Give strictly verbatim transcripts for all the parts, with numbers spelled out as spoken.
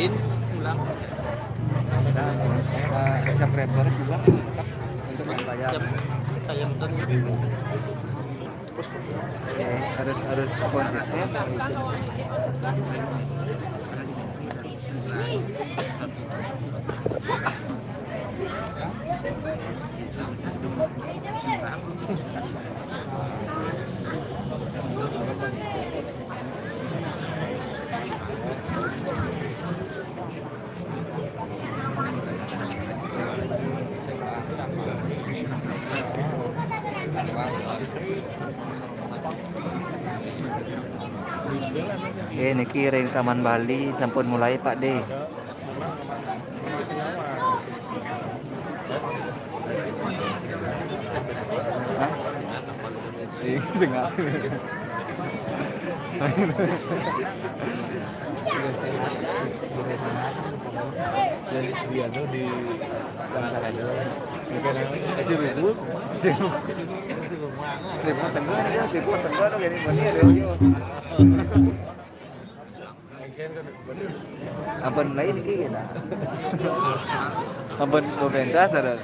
In, ulang. Subscriber juga tetap untuk membayar. Siap. Saya nonton. Oke, harus, harus konsisten. Eh, niki ring Taman Bali sampun mulai, Pak De. Hah? Iya, sing asli. Jadi dia tuh di Bangsa Dado. Ini kan si Ribut. Ribut tengah dia, Ribut tengah dong, jadi mana ya dia? Ampun lain iki ya, nah. Ampun pemerintah sadar.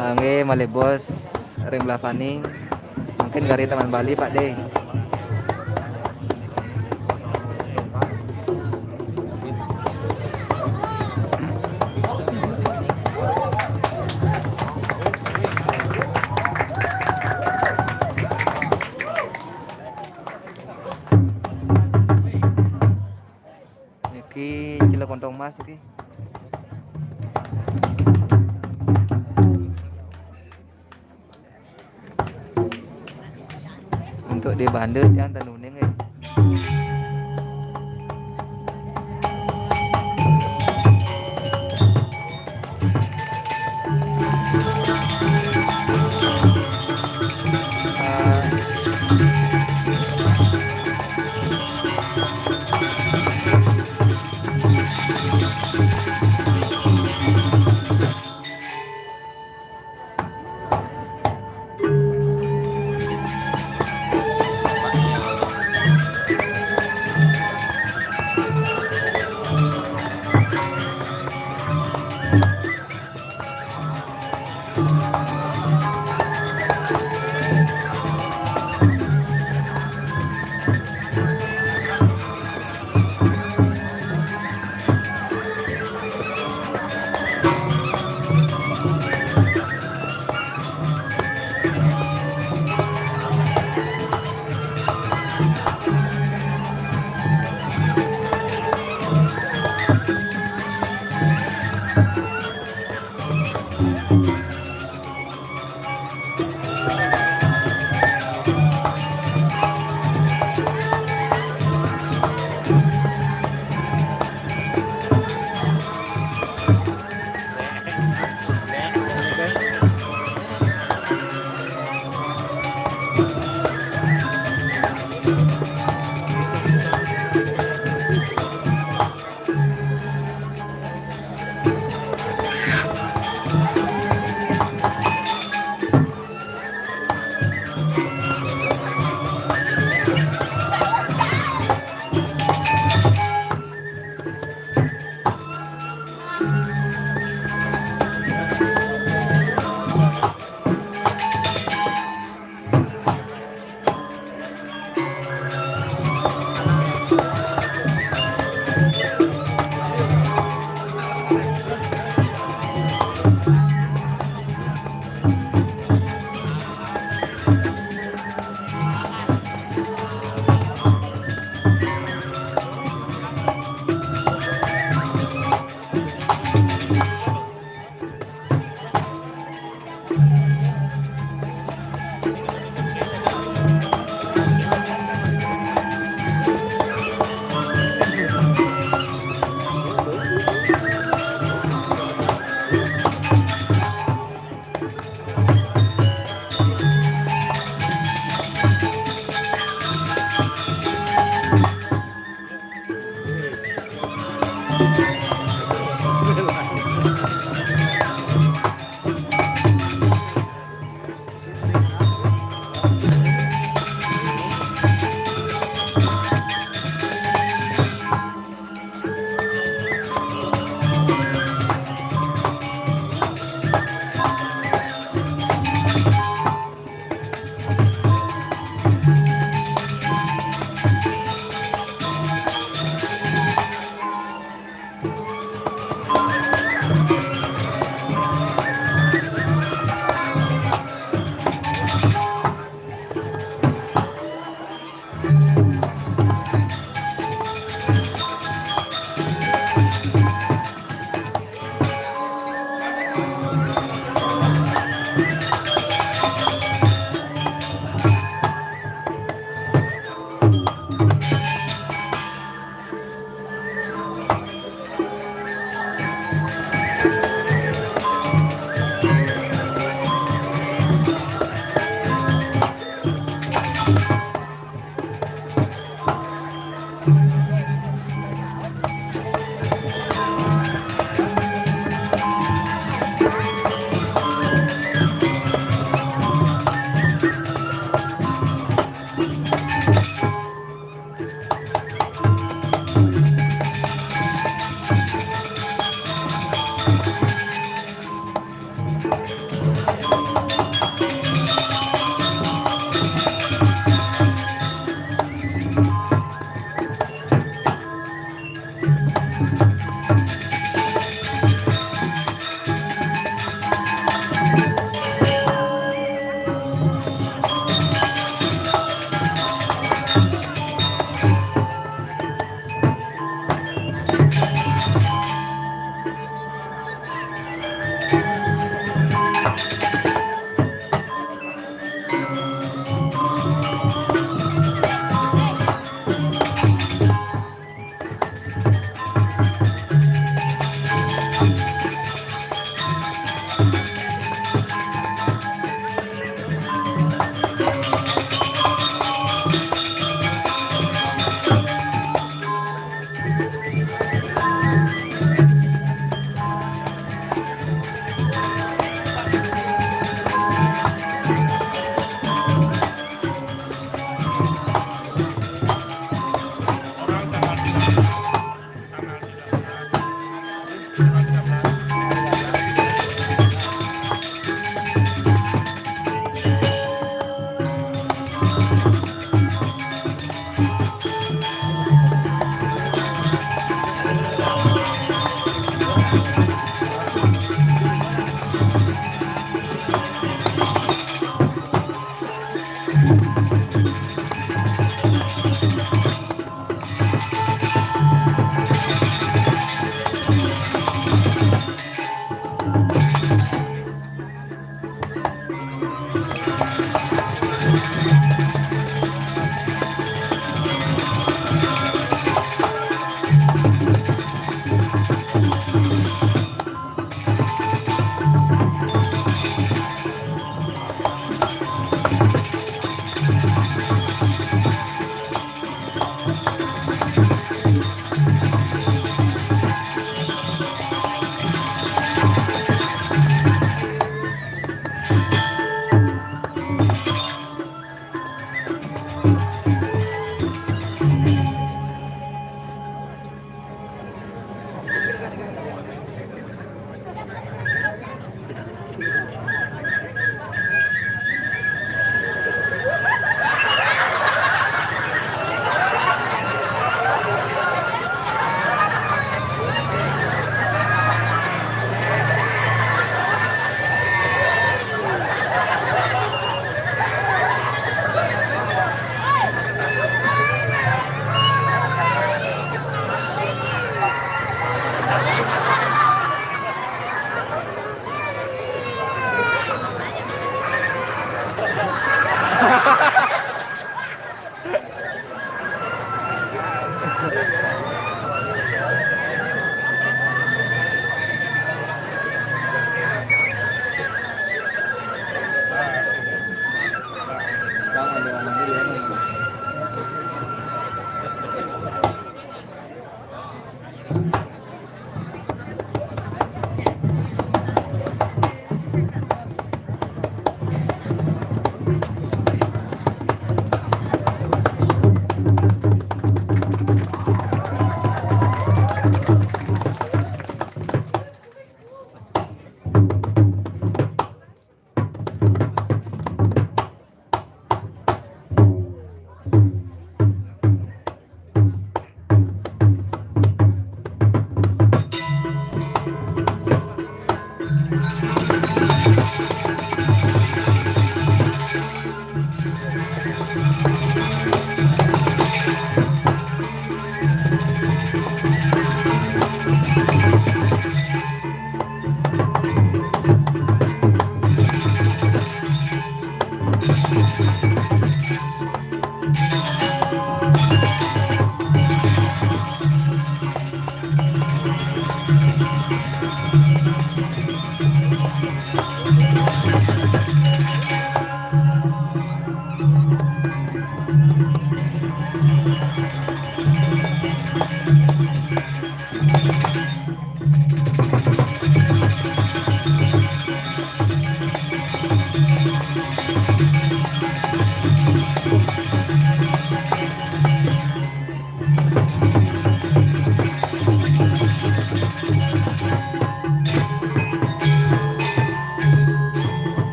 Ah, nggih, malih bos ring belah paning. Mungkin kari Taman Bali, Pak De. Niki cilok ontong mas niki. Untuk di bandut yang tenuning eh.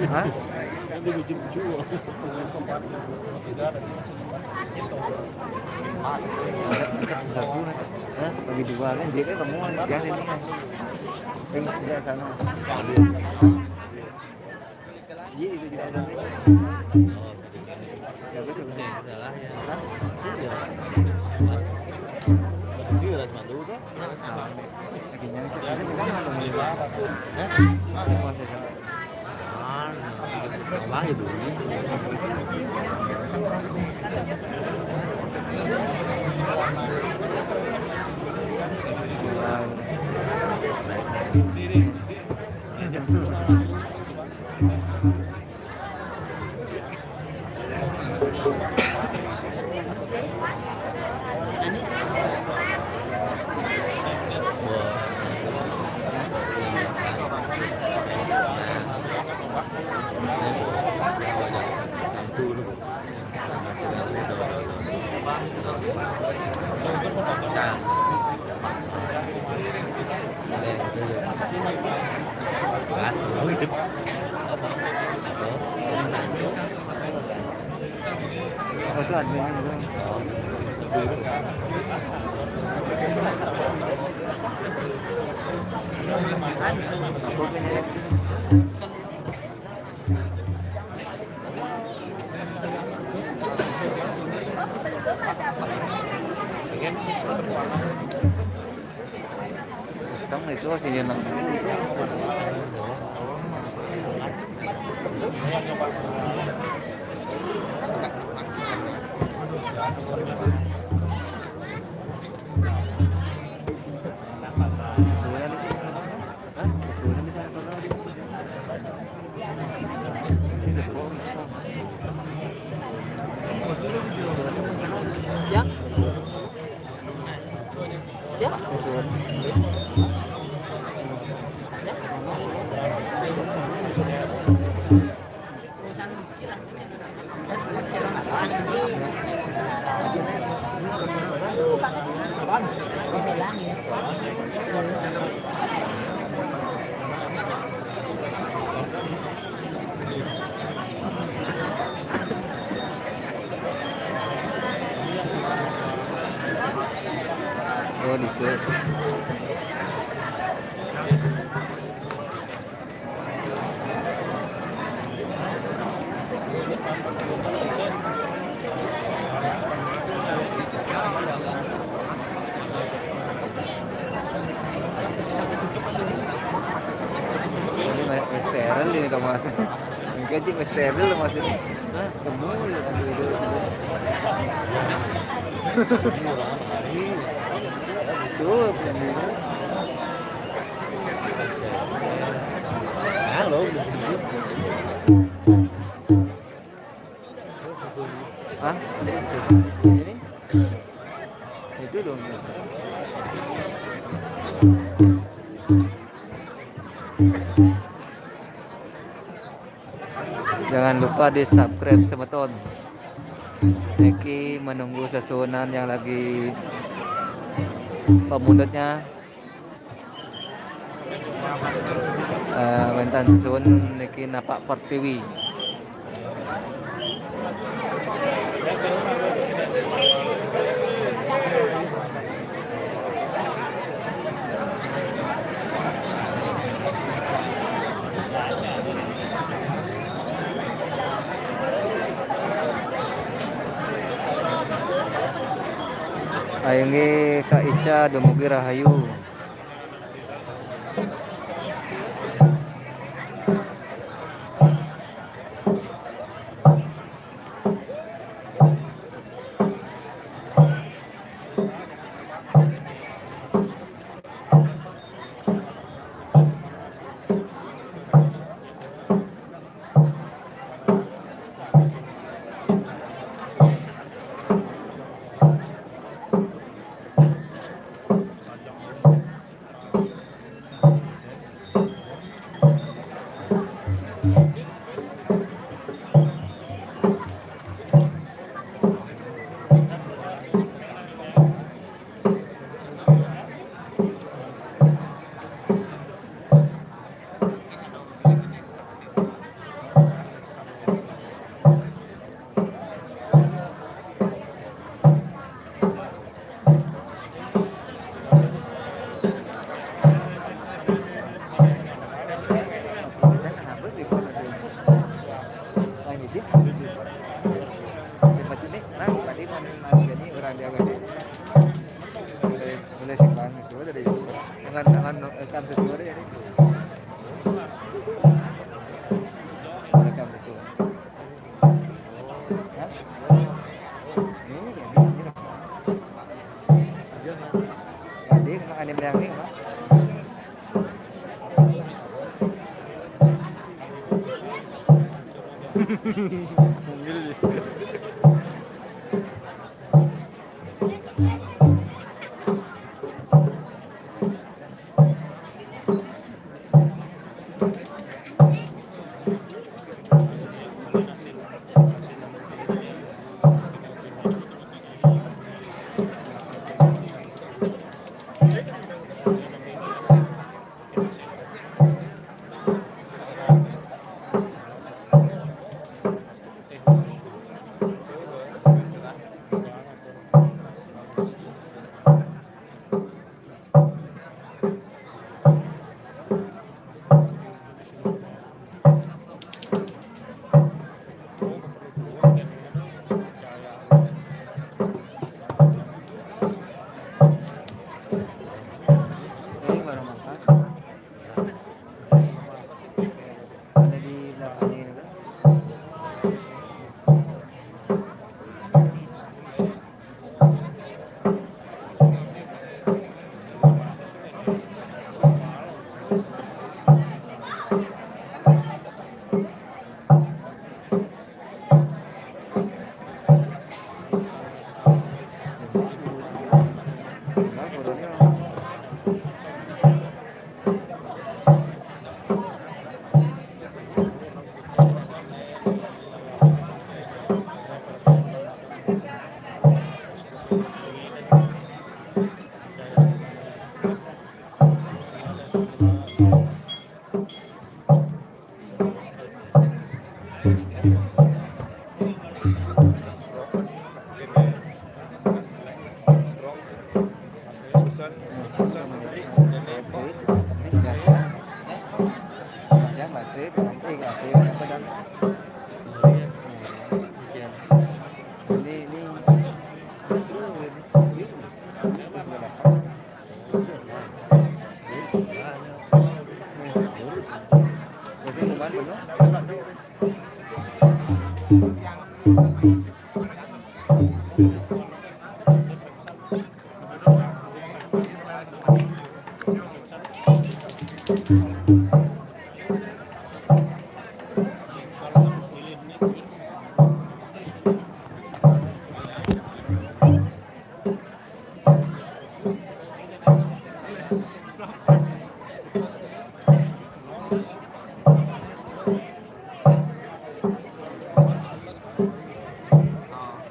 Hah? Hah? Bagi dua kan, dia kan kamu kan, jangan ini kan. Enggak, enggak sana. Iya, itu juga ada. Ya, betul, betul. Hah? Iya. Ini udah mandu tuh. Lagi nyangkut. Ini kita mana? Hah? Masih proses apa? Ah, apa itu? Apa itu adminnya juga? Aku punya Tong itu sih yang Oh, di situ. Ini steril ini, Thomas. Enggak sih, steril, Mas. Hah? Semua ya, aduh, itu. Tuh, halo. Hah? Ini? Itu dong. Jangan lupa di-subscribe, semeton. Niki menunggu sesuunan yang lagi pemundutnya. Eh, wénten sesuunan niki Napak Pertiwi. Inggih, Kak Ica, dumugi rahayu. Mulai, mulai simpang, sudah dari jauh. Jangan, jangan, eh, kan sesuai ya. Rekam sesuai. Hah? Ini, ini, ini. Tadi memang ada yang ini, Pak. Mungkin. Ada di belakangnya ini, Kak.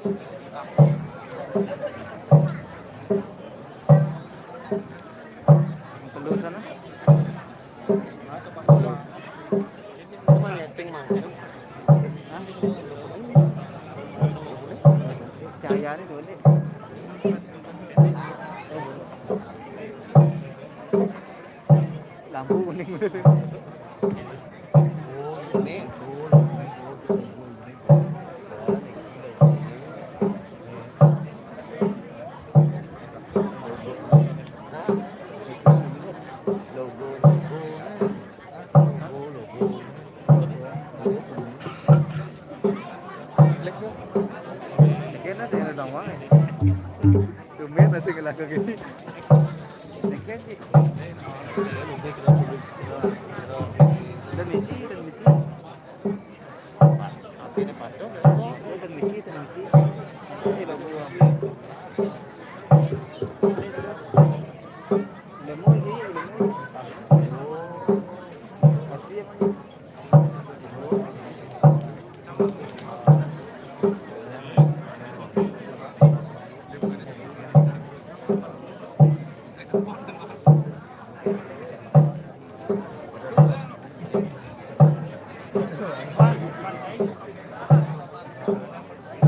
Perlu sana. Cuma lighting mah. Hah? Cahaya ni tu, Dek. Lampu kuning. Oh, ini. Logo, logo. Kena tengok dong, Bang, eh. Tumben masih ngelakuin gini. Dikit, Ji. Dan misi, dan misi. Ini patung, ya. Oh, dan misi, dan misi. Ini logo. Udah mau, Ji, udah mau. Pasti ya, Bang.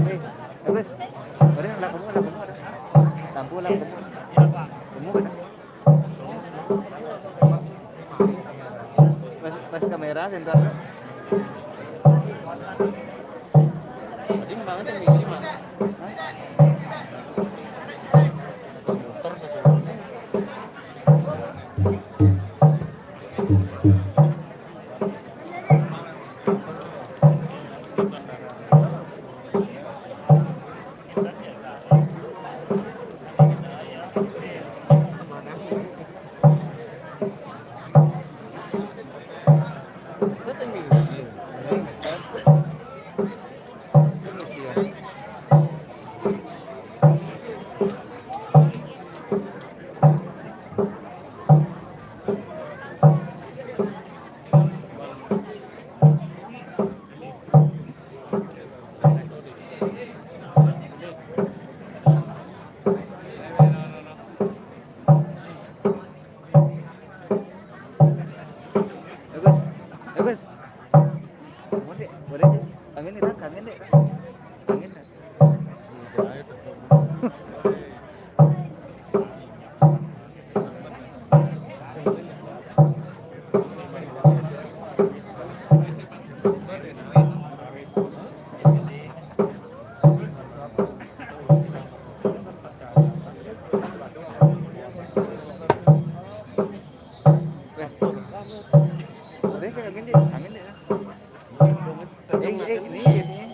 Eh, Agus, mari lah kamu, lah kamu ada. Tampu lah kamu. Kamu ada. Pas, pas kamera sentral. Tadi memang saya misi, Mas. Hah? Komputer sesuatu. Bagus. Bagus. Boleh, boleh, Dek. Angin ni, Dek. Angin, Dek. Angin, Dek. Udah, kayak angin, Dek. Angin, Dek. Eh, eh, ini, ini.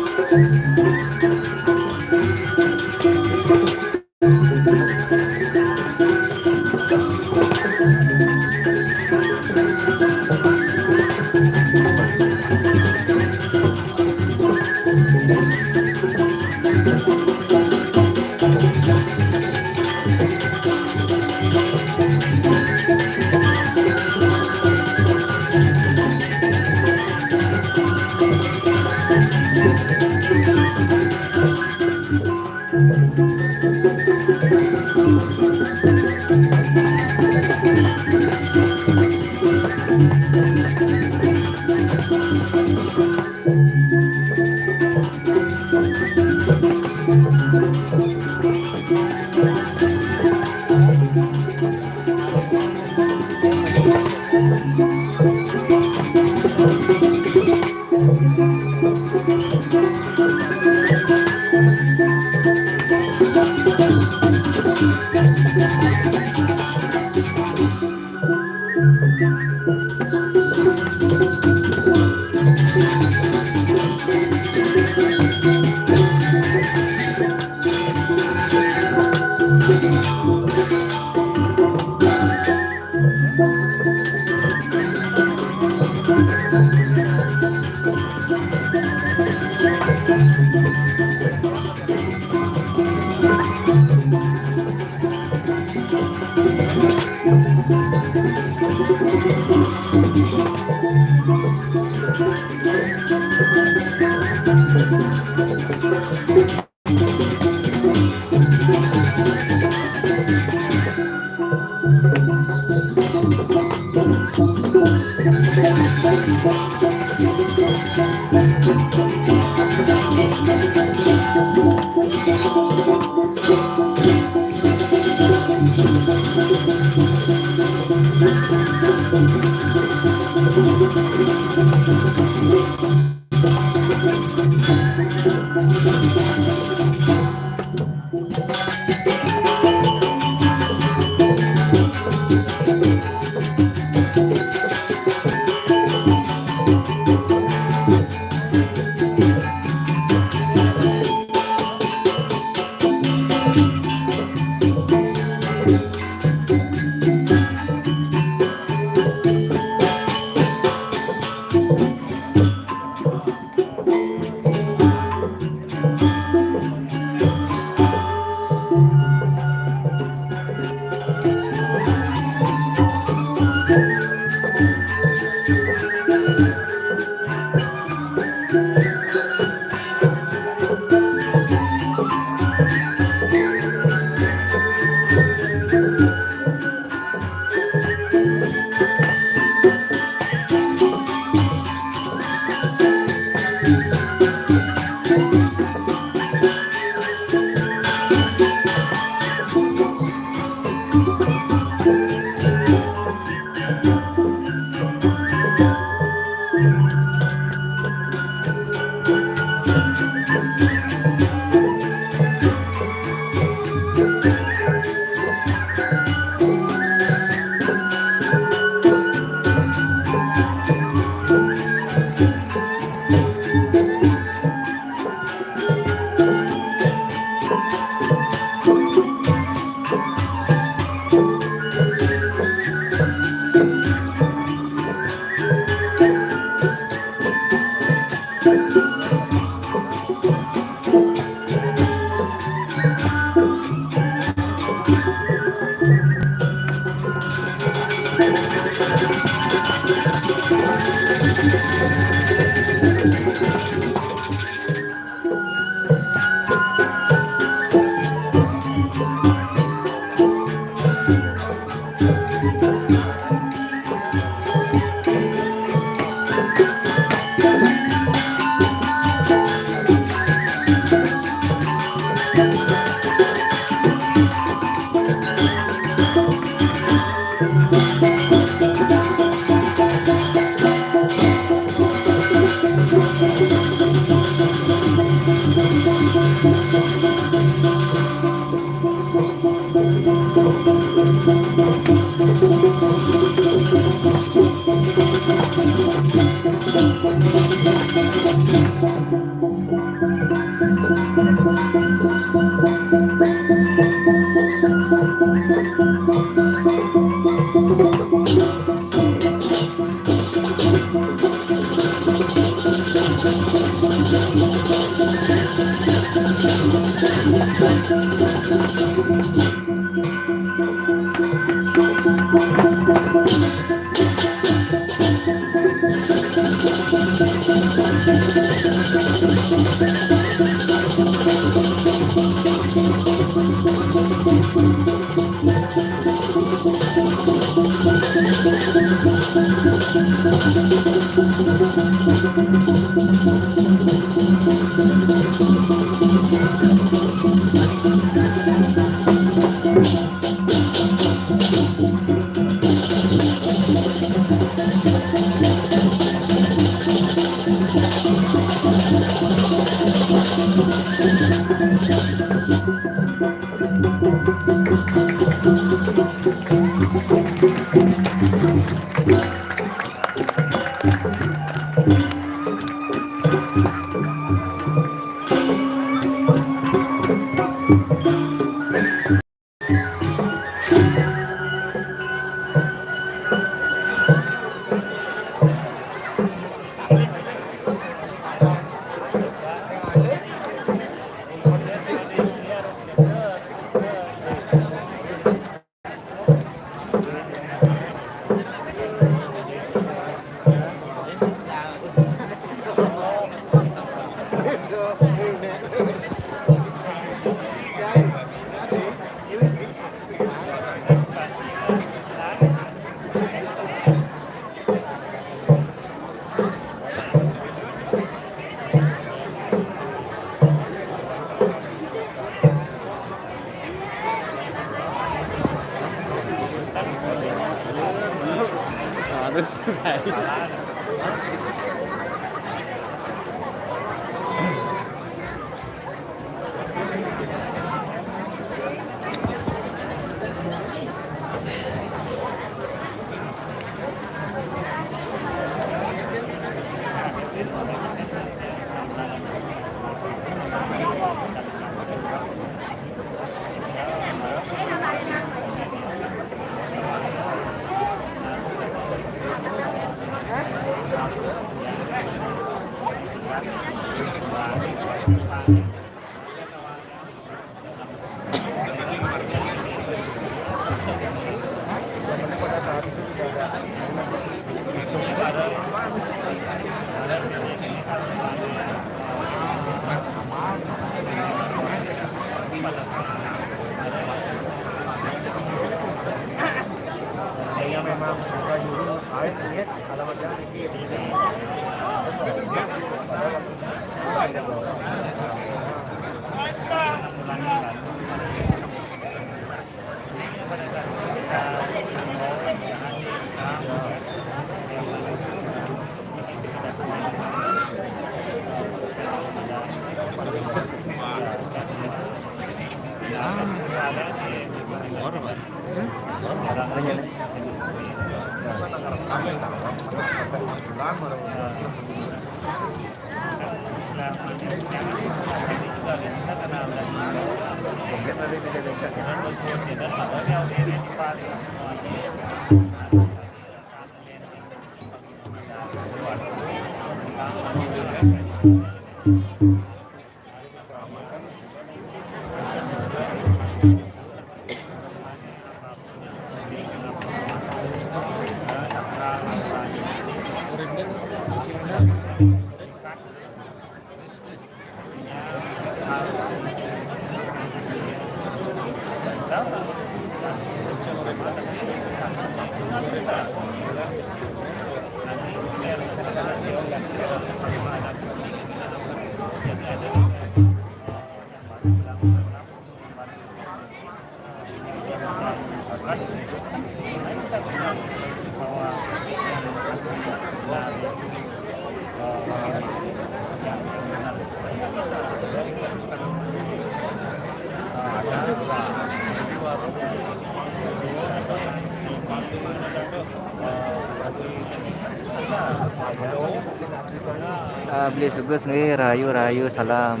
Ah, beli sugus nggih, rahayu, rahayu, salam.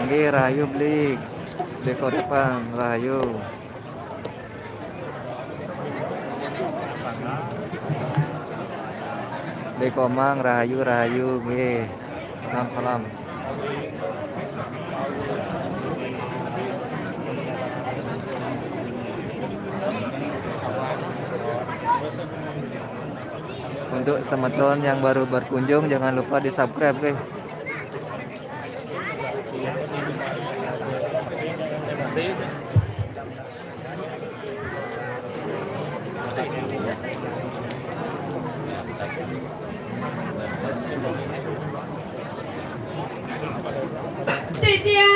Nggih, rahayu, beli, beli kodepan, rahayu. Beli komang, rahayu, rahayu, nggih. Salam, salam. Untuk semeton yang baru berkunjung, jangan lupa di-subscribe, oke? Titiang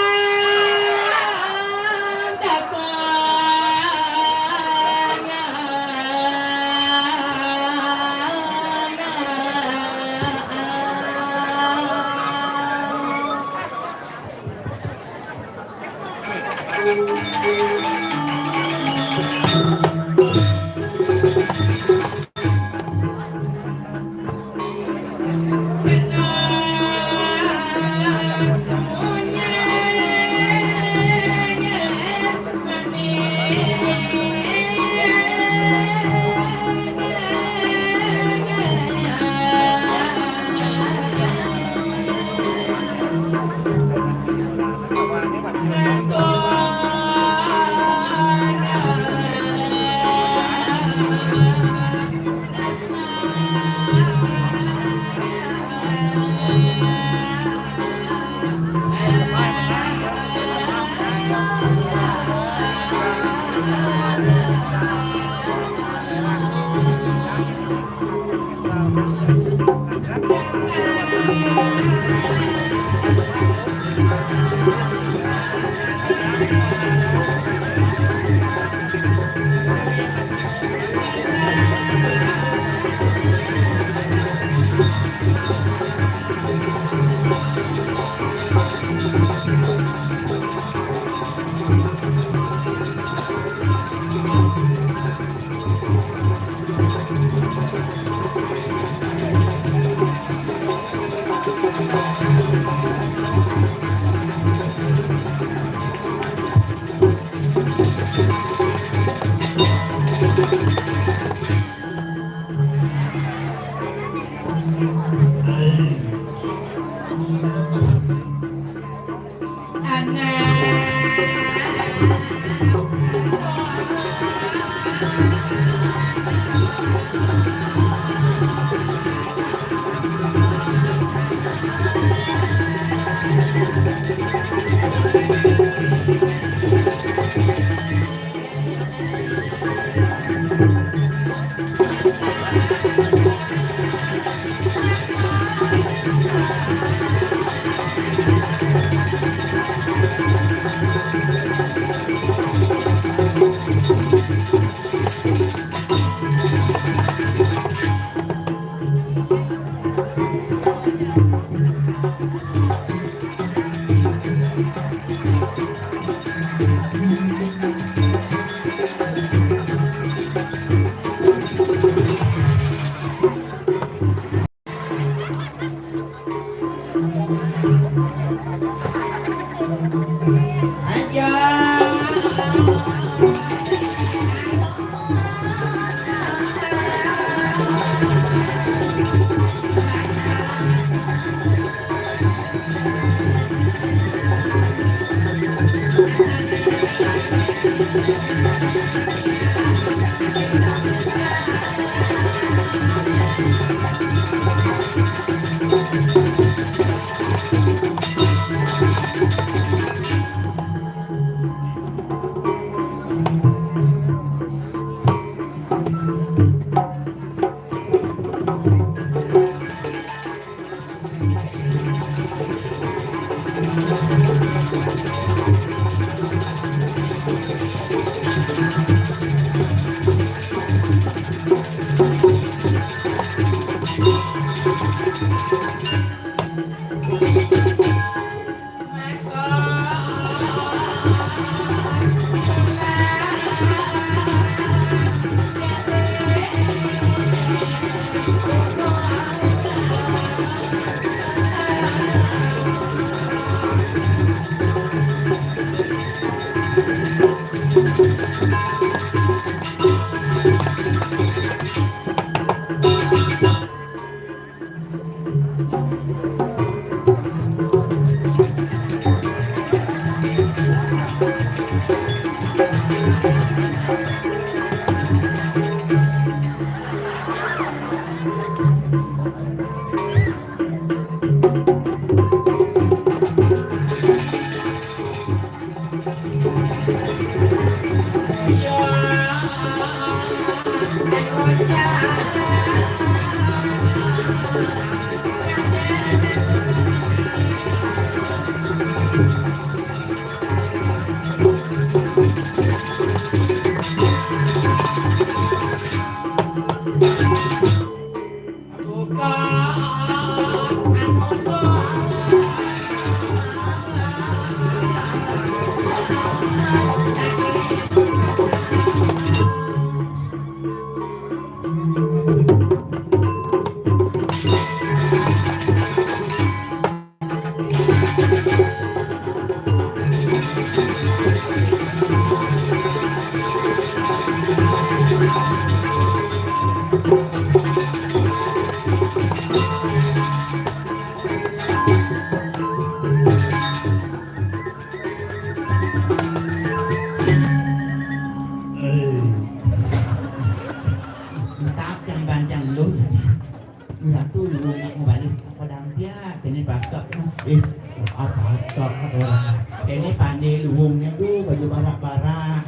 Barak.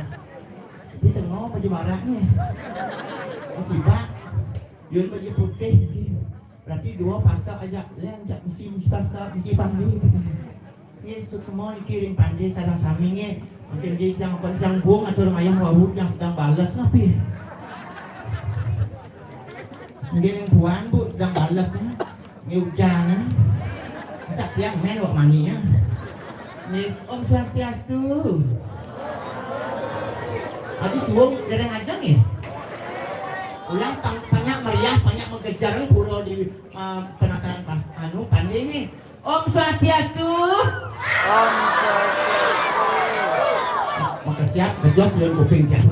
Di tengah baju barak ni. Sibak. Yun baju putih. Berarti dua pasal aja. Lain jak misi, misi pasal, misi pandi. Ye, suksma niki ring pande sareng sami nggih. Mungkin di tiang, tiang bung atur mayah wau tiang sedang bales napi. Nggih, ring puan, Bu, sedang bales, ya. Nggih, ujan, ya. Masa tiang men wak mani, ya. Nggih, Om Swastiastu. Adi suwung dereng ajeng, ya. Ulang pang-, panjak meriah, panjak mengkejar pura di, eh, penataran pas, anu, pande, nggih. Om Swastiastu. Om Swastiastu. Makasiat, bejos dalam kuping tiang.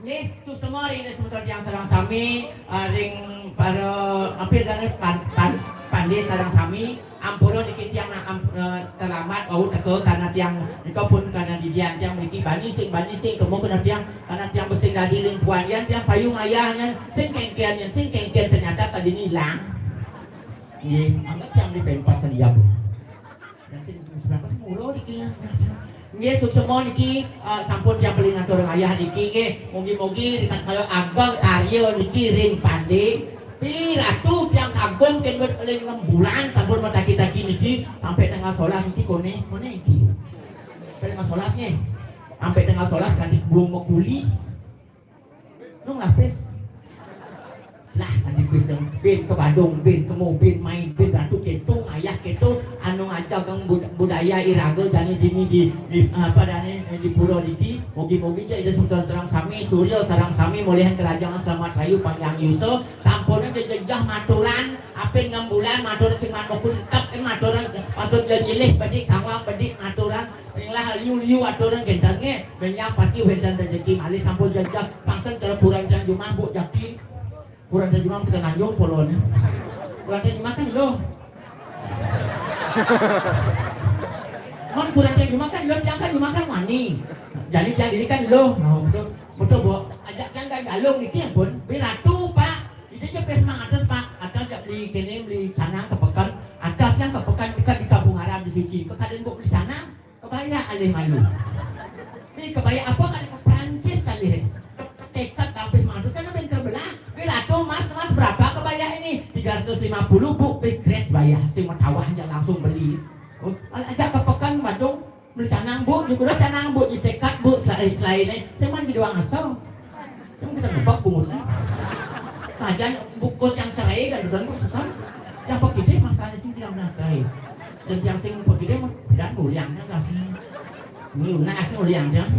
Nggih, suksma ring semeton tiang sareng sami, eh, ring para apir dan pan, pan, pande sareng sami, ampura niki tiang nak am, eh, terlambat, wau teka karena tiang nika pun karena didian tiang mriki bani sing, bani sing, kemo kena tiang, karena tiang besing dadi ring puan yan tiang payung ayah nyan, sing kengken nyan, sing kengken ternyata tadi ni ilang. Nggih, angkat tiang di pempas dia, Bu. Dan sing sembilan belas mula niki lah. Nggih, suksma niki, eh, sampun tiang beli ngatur ayah niki nggih. Mugi-mugi ritatkala ageng karya niki ring pande. Pi Ratu tiang kagum ken bet ling enam bulan sampun mataki-taki niki sampai tanggal solas niki kone, kone niki. Sampai tanggal solas nggih. Sampai tanggal solas kanti bung makuli. Nung lapis. Lah, kan di bis yang bin ke Badung, bin ke Mubin, main bin Ratu keto, ayah keto, anu ngajagang bud-, budaya iraga jani dini di, di, apa dane, eh, di pura diki, mugi-mugi ja Ida semeton sareng sami, Surya sareng sami, mulihan kerajaan selamat rayu panjang yusa, sampun aja jejeh maturan, apin enam bulan matur sing manukul tetep kan maturan, patut ja nyilih bedik, kawang bedik maturan, ringlah liu-liu aturan gentan nge, benyang pasti wenten rejeki malih sampun jejeh, pangsen cara puran jang jumah, Bu, jaki. Kurang terjemah kita nganjung polon. Kurang terjemah kan lo. Mon kurang terjemah kan lo, tiang kan jumah kan wani. Jadi, jadi ini kan lo. Nah, betul. Betul, Bu. Ajak tiang kan galung niki ampun. Bi Ratu, Pak. Ini je pes mang atas, Pak. Atas jak beli kene, beli canang ke pekan. Atas tiang ke pekan dekat di Kampung Arab di Suci. Ke kaden, Bu, beli canang. Kebaya alih malu. Ni kebaya apa kan Prancis alih. Tekad habis madus kan ben terbelah. Bila tu mas, mas berapa kebaya ini? Tiga ratus lima puluh, Bu, big dress bayar. Sing mau tawah aja langsung beli. Oh, ajak ke pekan Badung, beli canang, Bu, juga dah canang, Bu, disekat, Bu, selain, selain ni. Sing man gitu asal. Sing kita ngebak bungut ni. Saja buku yang cerai kan, dan bukan. Yang pekidih makanya sing tidak pernah cerai. Dan yang sing pekidih mah tidak muliang, kan, asli. Ini lunas ni muliang dia.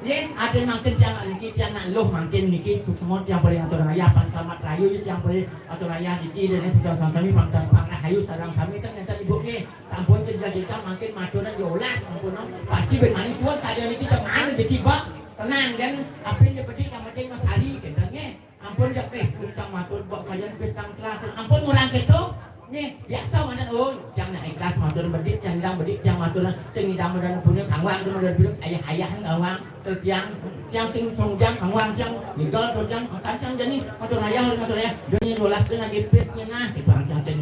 Ye, ada makin tiang niki, tiang nak luh makin niki, suksma tiang paling atur ayah, pan selamat rayu, tiang paling atur ayah niki, dan sudah sami, pan, pan, pan, rahayu, sarang sami, kan, yang tadi, Bu, ni. Sampun jejak kita makin maturan diolas, sampun, no. Pasti ben manis, suat, tak ada niki, tak mana, jadi, Pak. Tenang, kan. Apa yang penting, yang penting Mas Hari, kan, kan, ye. Ampun jak, eh, cang matur bok sajan pis cang telah. Ampun murang keto. Nih, biasa mana, oh, cang nak ikhlas matur bedik, cang idang bedik, cang matur sing idang madan punya kangwang tu madan biru, ayah-ayah kangwang, tertiang, tiang sing songjang kangwang, tiang nigel tertiang, makan tiang jani matur ayah, matur ayah. Dunia dua belas tu lagi pis ni nah, kita cang ten,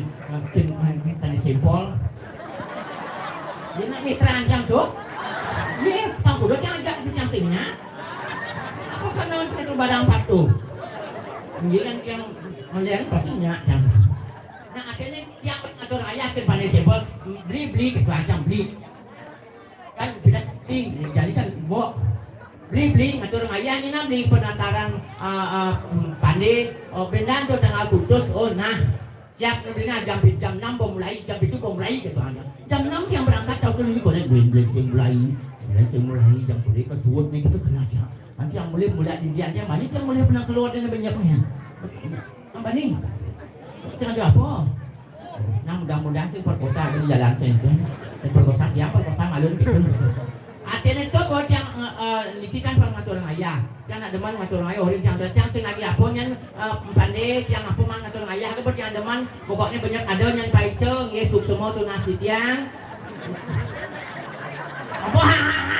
ten, ten simpol. Dia nak mitra cang tu. Ni, tang kudu cang ajak tiang singnya. Apa kena itu barang patuh? Nggih kan yang melihat pasti nyak kan. Nah, akhirnya tiap atur ayah ke pandai sebol, beli, beli, ketua aja beli. Kan beda beli, jadi kan mbok. Beli, beli, atur ayah ni nah beli penataran, ah, ah, pandai, oh, bendan tu tanggal putus, oh, nah. Siap nanti nah jam, jam enam mau mulai, jam itu mau mulai, ketua aja. Jam enam yang berangkat tahu tu ni konek beli, beli, sing mulai. Beli, sing mulai, jam boleh ke suut ni kita kena aja. Nanti yang boleh mulai di dia, yang banyak yang boleh pernah keluar dengan banyak ni. Apa ni? Sengaja apa? Nah, mudah-mudahan sing perkosa di jalan sing tu. Sing perkosa tiang, perkosa malun gitu. Artinya tu buat yang, eh, eh, niki kan pengaturan ayah. Yang nak demen ngatur ayah, orang yang ada yang sing lagi apa nyan, eh, pandai, yang apa man ngatur ayah ke buat yang demen. Pokoknya banyak ada nyan paice, nggih suksma tunas titiang. Apa? Ha, ha, ha.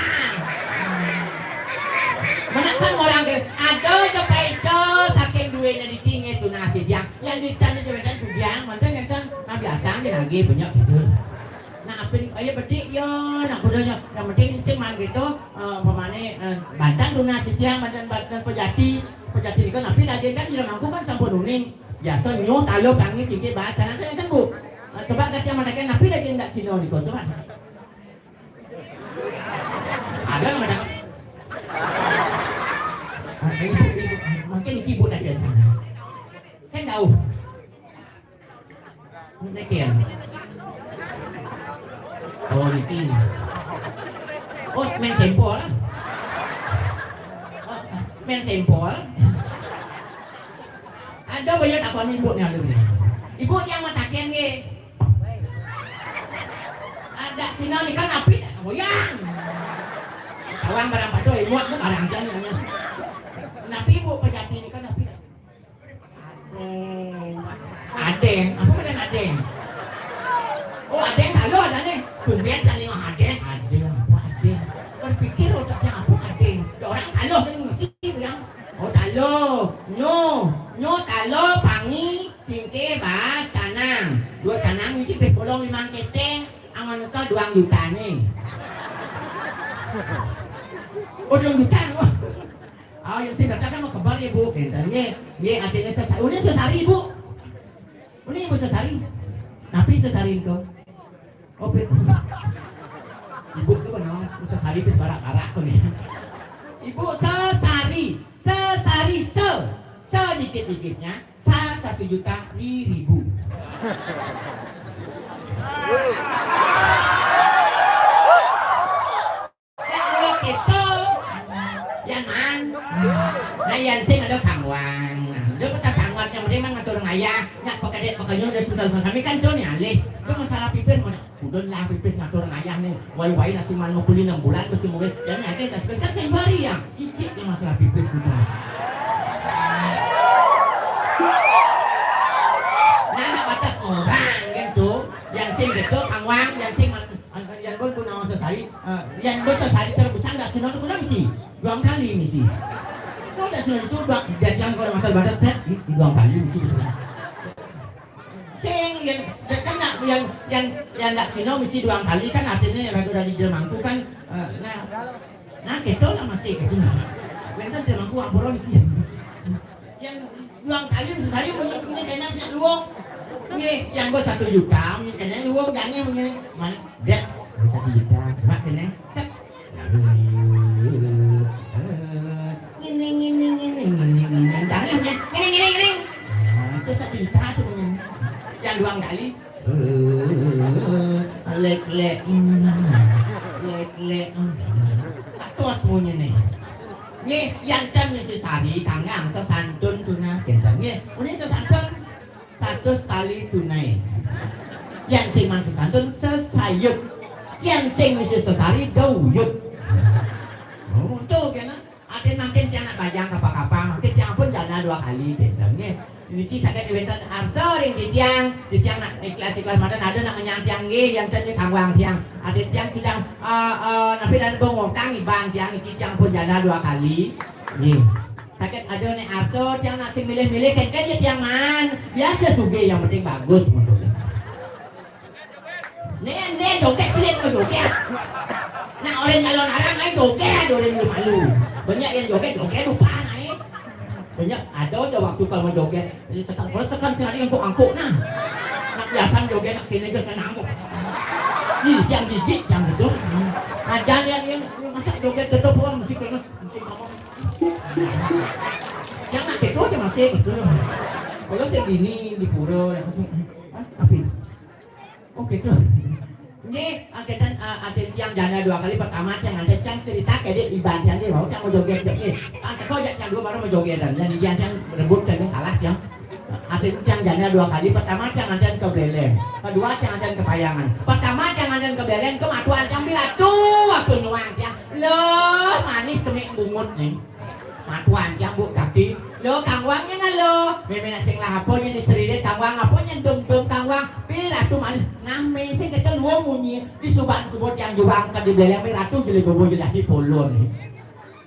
Mana kan orang ke, ada je paice saking duitnya ditinggi tunas titiang. Yang di tan je bedan tubiang, mantan yang tan, nah biasa aja lagi banyak gitu. Nah, Ayo bedik yo, nak kudo nyo. Yang penting sing man gitu, eh, pemane, eh, bantang tunas titiang, bantang, bantang pejati, pejati niko napi daging kan, di mangku kan sampun uning. Biaso nyo, talo, pangi, tingkik, baas, tanang kan, Bu. Eh, coba katiang mataken napi daging dak sino niko, coba. Ada nggak ada? Ah, ibu, ibu, ah, mungkin ibu tadi ada. Kan tahu. Nekian. Oh, niki. Oh, main sampel lah. Oh, main sampel. Ada banyak takon ibu ni, aduh ni. Ibu ni yang mataken ni. Ada sinan ni kan api dah goyang. Tawang barang pado ibu tu barang jani. Napi ibu pejati ni kan api dah. Adeng. Adeng. Apa ngaran adeng? Oh, adeng talo dah ni. Tumben tadi ngah adeng. Adeng, apa adeng? Berpikir otak dia apa adeng? Ya, orang talo kan ngerti tu yang. Oh, talo. Nyo. Nyo talo, pangi, tingkik, baas, tanang. Dua tanang misi bes bolong limang keteng. Angan kau duang juta ni. Oh, duang juta. Oh. Ah, yang saya katakan mau kebar ya, Bu. Kenten, ye, ye, artinya sesari. Uni sesari, Bu. Uni ibu sesari. Napi sesari ko? Oh, pe-, ibu tu benar, sesari pis barak-barak ko ni. Ibu sesari, sesari se, sedikit-dikitnya, sa satu juta ri ribu. Nak mula keto. Yan man. Nah, yan sing ado kangwang. Dio peta sangwat yang penting mang ngatur ngayah. Nak pakadik pakanyun dio sebentar sami kan tu ni alih. Dio masalah pipis mau nak kudun lah pipis ngatur ngayah ni. Wai-wai nasi man ngukuli enam bulan mesti mungkin. Yang ni ada dah sebesar sing hari ya. Cicik dia masalah pipis tu. Nah, nak batas orang gitu. Yang sing gitu kangwang, yang sing man-, yang pun pun awang sesari. Eh, yang bos sesari terebusan dak sino tu kurang si. Duang kali misi. Kau dak sino itu duang, jajang kau makan badan set, di, di duang kali misi. Sing yang, yang kan nak, yang, yang, yang dak sino misi duang kali kan artinya ragu dari Jerman tu kan, eh, nah, nah, keto lah masih keto. Yang kan Jerman tu ampura niki. Yang duang kali sesari munyi, munyi kena siap luong. Nggih, yang bos satu juta, munyi kena luong, jangan munyi. Mana? Dek, satu juta, mak kena. Set. Ngining, ngining, ngining, ngining, ngining. Tangis, ya. Ngining, ngining, ngining. Nah, itu satu juta tuh, ngining. Yang dua kali. Lek, lek. Lek, lek. Tos bunyi nih. Nggih, yang ten misi sari, kanggang, sesantun tunas, kenten. Nggih, ini sesantun. Satus tali tunai. Yang sing man sesantun sesayut. Yang sing misi sesari dauyut. Oh, tu kena. Aden makin tiang nak bajang kapa-kapa, makin tiang pun jana dua kali, kenten nggih. Niki saged wenten arsa ring titiang, titiang nak ikhlas-ikhlas matan ada nak ngenyang tiang nggih, yang ten kangwang tiang. Aden tiang sidang, eh, eh, napi dan bongotang iban tiang niki tiang pun jana dua kali. Nggih. Sakit ada nek arsa tiang nak sing milih-milih kengken ya tiang man. Biar dia sugih yang penting bagus menurut dia. Nek, nek joget selit mau joget. Nak orang calon arang lain joget, ada orang malu. Banyak yang joget, joget lupa naik. Banyak ada aja waktu kalau mau joget. Jadi sekarang kalau sekarang sih ada yang angkuk-angkuk nah. Nak biasa joget nak kena joget nak angkuk. Ih, yang gigit yang betul. Aja yang yang masak joget tetap orang mesti kena. Jangan gitu aja masih gitu. Kalau saya bini di pura, ya, masih, hah? Tapi, oh gitu. Ini angkatan, eh, ada tiang janda dua kali. Pertama tiang ada tiang cerita kayak dia iban tiang dia, mau tiang mau joget joget. Kan teko aja tiang dua baru mau joget dan yang dia tiang rebut tiang salah tiang. Ada tiang janda dua kali. Pertama tiang ada ke Beleng. Kedua tiang ada ke Payangan. Pertama tiang ada ke Beleng, ke matuan tiang bila tu waktu nyuang tiang. Loh, manis kemik bungut nih. Matuan tiang buk kaki. Lo kangwang nyen lo. Meme nak sing lah apa nyen di seride kangwang apa nyen dum-dum kangwang. Pi ratu manis. Nang mesing kata luo munyi. Di suban subo tiang juang ke di beleng mi ratu jeli bobo jeli hati polon.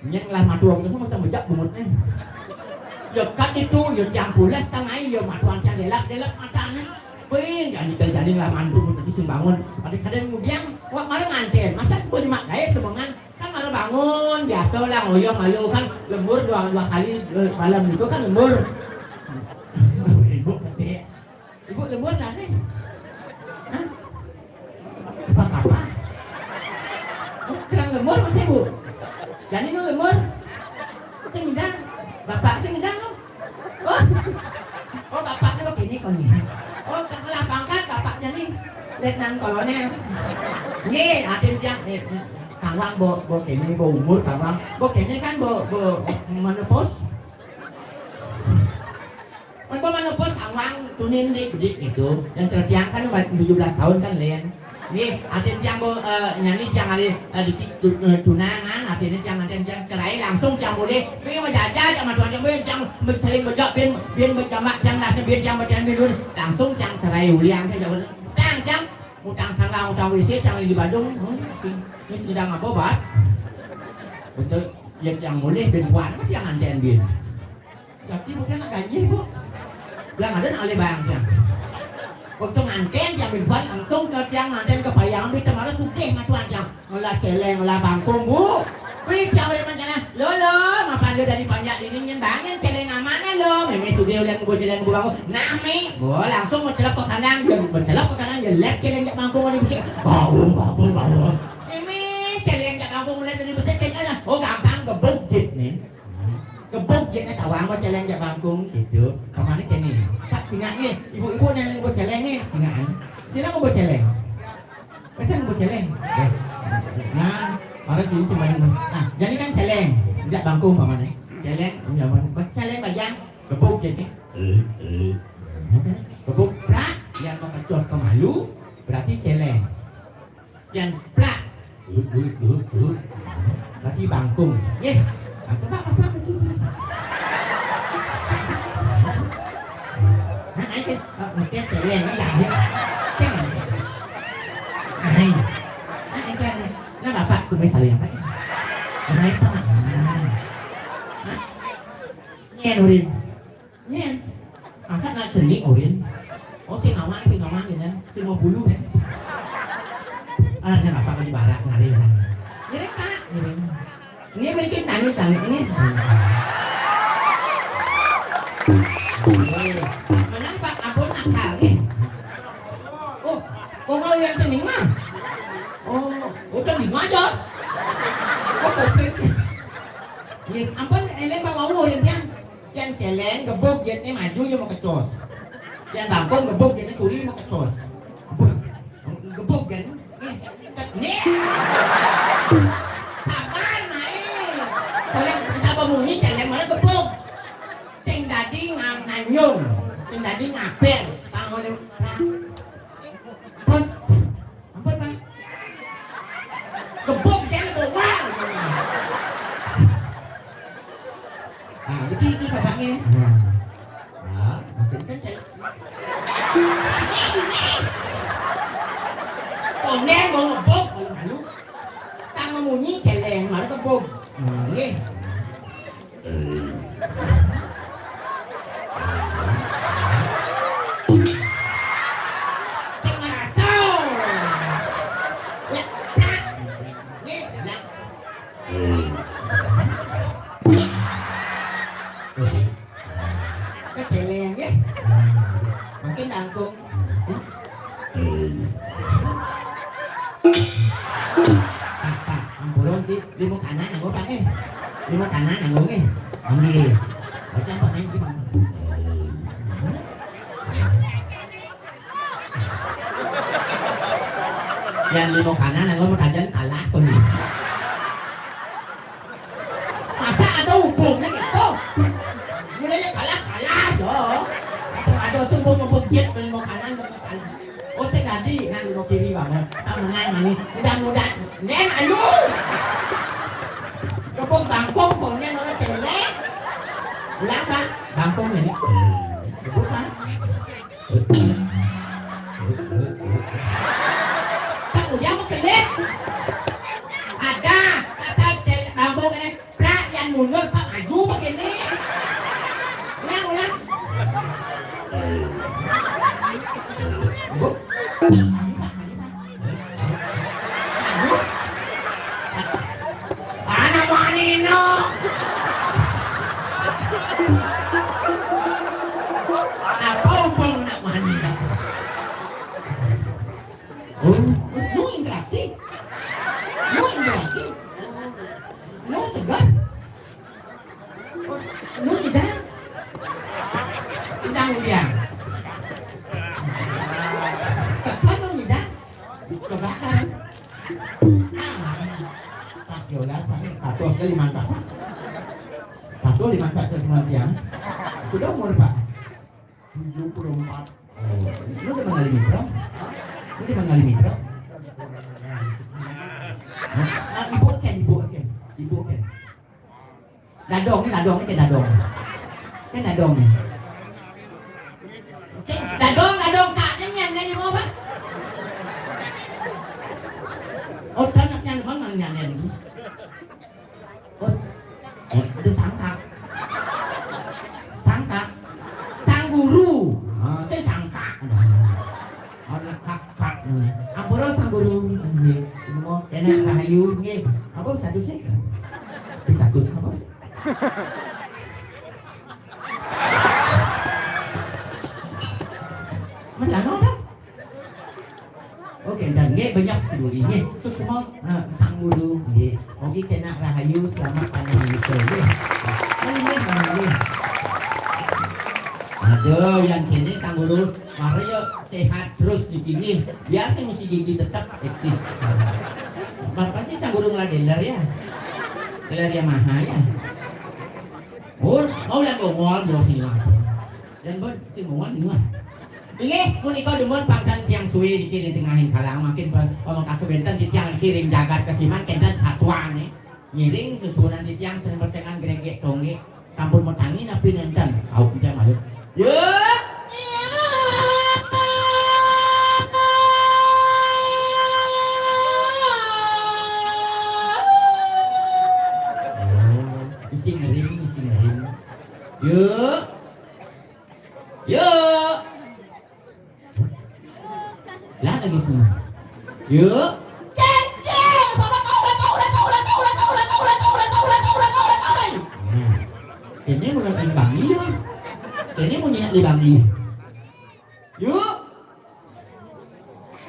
Nyen lah matuan kita semua tang bejak bungut ni. Yo kat itu, yo tiang pulas tang ai, yo matuan tiang delap-delap mata ni. Ping, jadi terjadi lah mantu tadi sing bangun. Kadang-kadang kemudian, wak mara nganten. Masa gua lima kali semengan? Kan mara bangun, biasa lah ngoyong malu kan. Lembur dua, dua kali eh, malam itu kan lembur. Ibu gede. Ibu lembur lah nih. Hah? Apa-apa? Kurang lembur masih, Bu? Jadi lu lembur? Sing ngidang. Bapak sing ngidang lu. Oh. Oh, bapaknya begini kau nih. Oh, kalah pangkat bapaknya nih. Letnan Kolonel. Nggih, atin tiang eh, eh, kangwang bo bo kene bo umur kangwang. Bo kene kan bo bo menopause. Mun bo menopause kangwang tunin dik dik gitu. Yang sertiang kan tujuh belas tahun kan, Len. Nih, atin tiang bo eh, nyanyi tiang ali eh, dikit tu- eh, tunangan, atin tiang atin tiang cerai langsung tiang boleh. Nih mau jajah tiang matuan tiang boleh tiang saling bejak bin bin berjamak tiang nasi bin tiang bertiang bin langsung tiang cerai uliang tiang jawab tiang tiang utang sangga utang W C tiang di Badung. Hmm, si, ini sedang apa, Bat? Betul, ya tiang boleh bin puan apa tiang anten bin. Tapi bukan nak gaji, Bu. Yang ada nak oleh bayang tiang. Waktu nganten tiang bin puan langsung ke tiang nganten ke payang bin temara sugih matuan tiang. Ngelah celeng, ngelah bangkung, Bu. Wih, tiang boleh mancana. Lo, lo, mapan lo dari panjak dinding yang bangin celeng amanah lo. Meme sugih ulian ngebu celeng ngebu bangkung. Nah, mi. Bo, langsung mencelap ke kandang. Dia mencelap ke kandang, dia lep celeng jak bangkung dari besi. Bau, bau, bau. Meme celeng jak bangkung lep dari besi, kayaknya. Oh, gampang, gebuk jit nih. Gebuk jit nih, tawang mau celeng jak bangkung, gitu. Kemana kene? Pak, singak nih. Ibu-ibu yang ngebu celeng nih, singak. Sini ngebu celeng. Macam ngebu celeng. Ya. Nah, mara sini sembari. Nah, jadi kan celeng. Jak bangkung, paman nih. Celeng, ya, paman. Celeng bajang, gebuk jit nih. Gebuk, prak, yang mau kecos ke malu, berarti celeng. Yang plak. Duh, duh, duh, duh. Berarti bangkung. Ye. Nah, coba apa begitu? Nah, ayo, eh, ngetes celeng, ya, ya. Celeng. Nah, ini. Nah, ini kan. Nah, Bapak, kumis saya apa? Nah, apa? Nah. Hah? Nyen, Urin. Nyen. Masa nak cenik, Urin? Oh, sing awang, sing awang, ya, kan? Sing mau bulu, kan? Ah, nyen apa lagi barak, ngari, ya. Ngiring, Pak, ngiring. Ini berikit tani, tani, ini. Eh, menang, Pak, ampun, nakal, nih. Oh, kok mau yang seni, mah? Oh, udah lima aja. Oh, kopling, sih. Nih, ampun, eleng, Pak, mau, Urin, ya. Yang celeng gebuk jitne maju, ya mau kecos. Yang bangkung gebuk jitne turi, mau kecos. Gebuk kan? Nih, tet-, nih. Sabar, naik. Kalau sabar bunyi, celeng mana gebuk. Sing dadi ngam-, nganyung. Sing dadi ngaper. Tangan, nah. Put. Ampun, Pak. Gebuk jitne bongol. Ah, begitu bapaknya. Nah, nah, makin kenceng. Konen mau ngebuk, malu-malu. Tak memunyi, celeng, malah gebuk. Nah, nggih. Sing ngerasa. Lek, tak. Nggih, lek. Keceleng, nggih. Mungkin langkung. Pak, Pak, ampun, di, di muka anak nanggung, Pak, eh. Di muka anak nanggung, eh. Nggih. Baca apa main gimana? Yang limo kanan, yang limo tajan kalah tuh nih. Masa ada hubungnya gitu? Mulai kalah, kalah, yo. Ada subuh ngebut dia, limo kanan, limo kanan. Oh, sing tadi, nah, limo kiri banget. Ah, menang, mani. Mudah-mudahan. Nen, ayo. Kebun bangkong, kok nen orang celek. Ulang, Pak. Bangkong ini. Kebun, Pak. Pak, udah mau kelip. Ada, asal celek bangkong ini. Pra yang mundur, Pak, maju begini. Ulang, ulang. Kemudian. Tekan dong, Ida. Coba kan. Ah, empat belas, paling empat belas kali mantap, Pak. Empat belas lima empat kali mantap, ya. Sudah umur, Pak? Tujuh puluh empat. Oh, lu udah mengalami mikro? Lu udah mengalami mikro? Hah? Ah, ibu kan, ibu kan, ibu kan. Dadong ni, dadong ni, kan dadong. Kan dadong ni. Sing, dadong, dadong, tak nyanyian, nyanyi mau apa? Oh, tak nak nyanyi, mana nyanyian ni? Bos, eh, ada sangkak. Sangkak. Sang guru. Ah, saya sangkak. Ada kakak. Ampura sang guru. Nggih. Semua kena rahayu. Nggih. Apa satu sih? Di satu apa sih? Mas Lano ada? Oke, dan nggih banyak seduri nggih. Suksma, eh, sang guru nggih. Mugi kena rahayu, selamat panjang umur nggih. Nggih, nggih. Aduh, yang kene sang guru, mari yo sehat terus di kini. Biar sing mesti gigi tetap eksis. Bapak sih sang guru nggak dealer ya? Dealer Yamaha ya? Oh, mau yang gongol, mau sini. Dan pun sing gongol di luar. Inggih, punika dumun pangkten tiang suwi niki ring tengahing kalang, mangkin pa-, pamekasa wenten titiang niki ring jagat Kesiman kenten satuan, eh. Ngiring susunan titiang sering persengan gregek tonggek, sampun matangi napi nenten. Au, titiang malih. Ya. Oh, isi ngering, isi ngering. Yuk. Yuk. Lah lagi semua. Yuk. Ceng, ceng, sama tahu, tahu, tahu, tahu, tahu, tahu, tahu, tahu, tahu, tahu, tahu, tahu, tahu, tahu. Nah, ini mau nonton Bang Yu. Ini mau nyiak di Bang Yu. Yuk.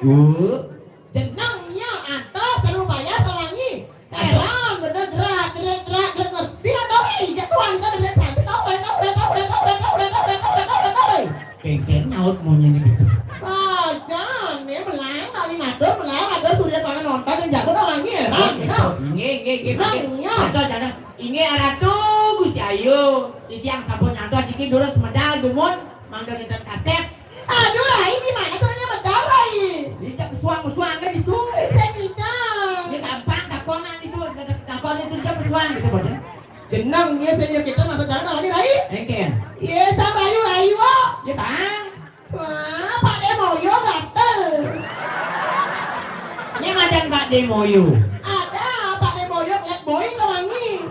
Yuk. Jenengnya atas, terlalu payah sawangi. Heran, bener, jerat, jerit, jerat, jerit. Tidak tahu, eh, jatuhan, kita bener, cantik, tahu, eh, tahu, eh, tahu, eh, tahu, eh, tahu, eh, tahu, eh, tahu, eh, tahu, eh, tahu, eh. Kengken nyaut munyi ni gitu. Saja, ni belang, tak ni matur, belang, ada surya tangan nonton dan jago tak wangi, heran, Oke, nah. Nggih, nggih, nggih, Nah, nggih. Iya. Ada, ada. Inggih, Ratu Gusti Ayu. Titiang sampun nyantos iki durus medal dumun, mangda nenten kasep. Aduh, Rai, gimana caranya medal, Rai? Ini tak besuang-besuang kan itu. Saya tidak. Ya gampang, takonan itu, takonan itu dia besuang gitu, Bos, ya. Jeneng, iya, saya kita masuk jalan apa nih, Rai? Engken. Iya, sama Ayu, Ayu, Wak. Ya, Bang. Wah, Pak Demoyo gatel. Ini macam Pak Demoyo. Ada, Pak Demoyo, lihat boy wangi.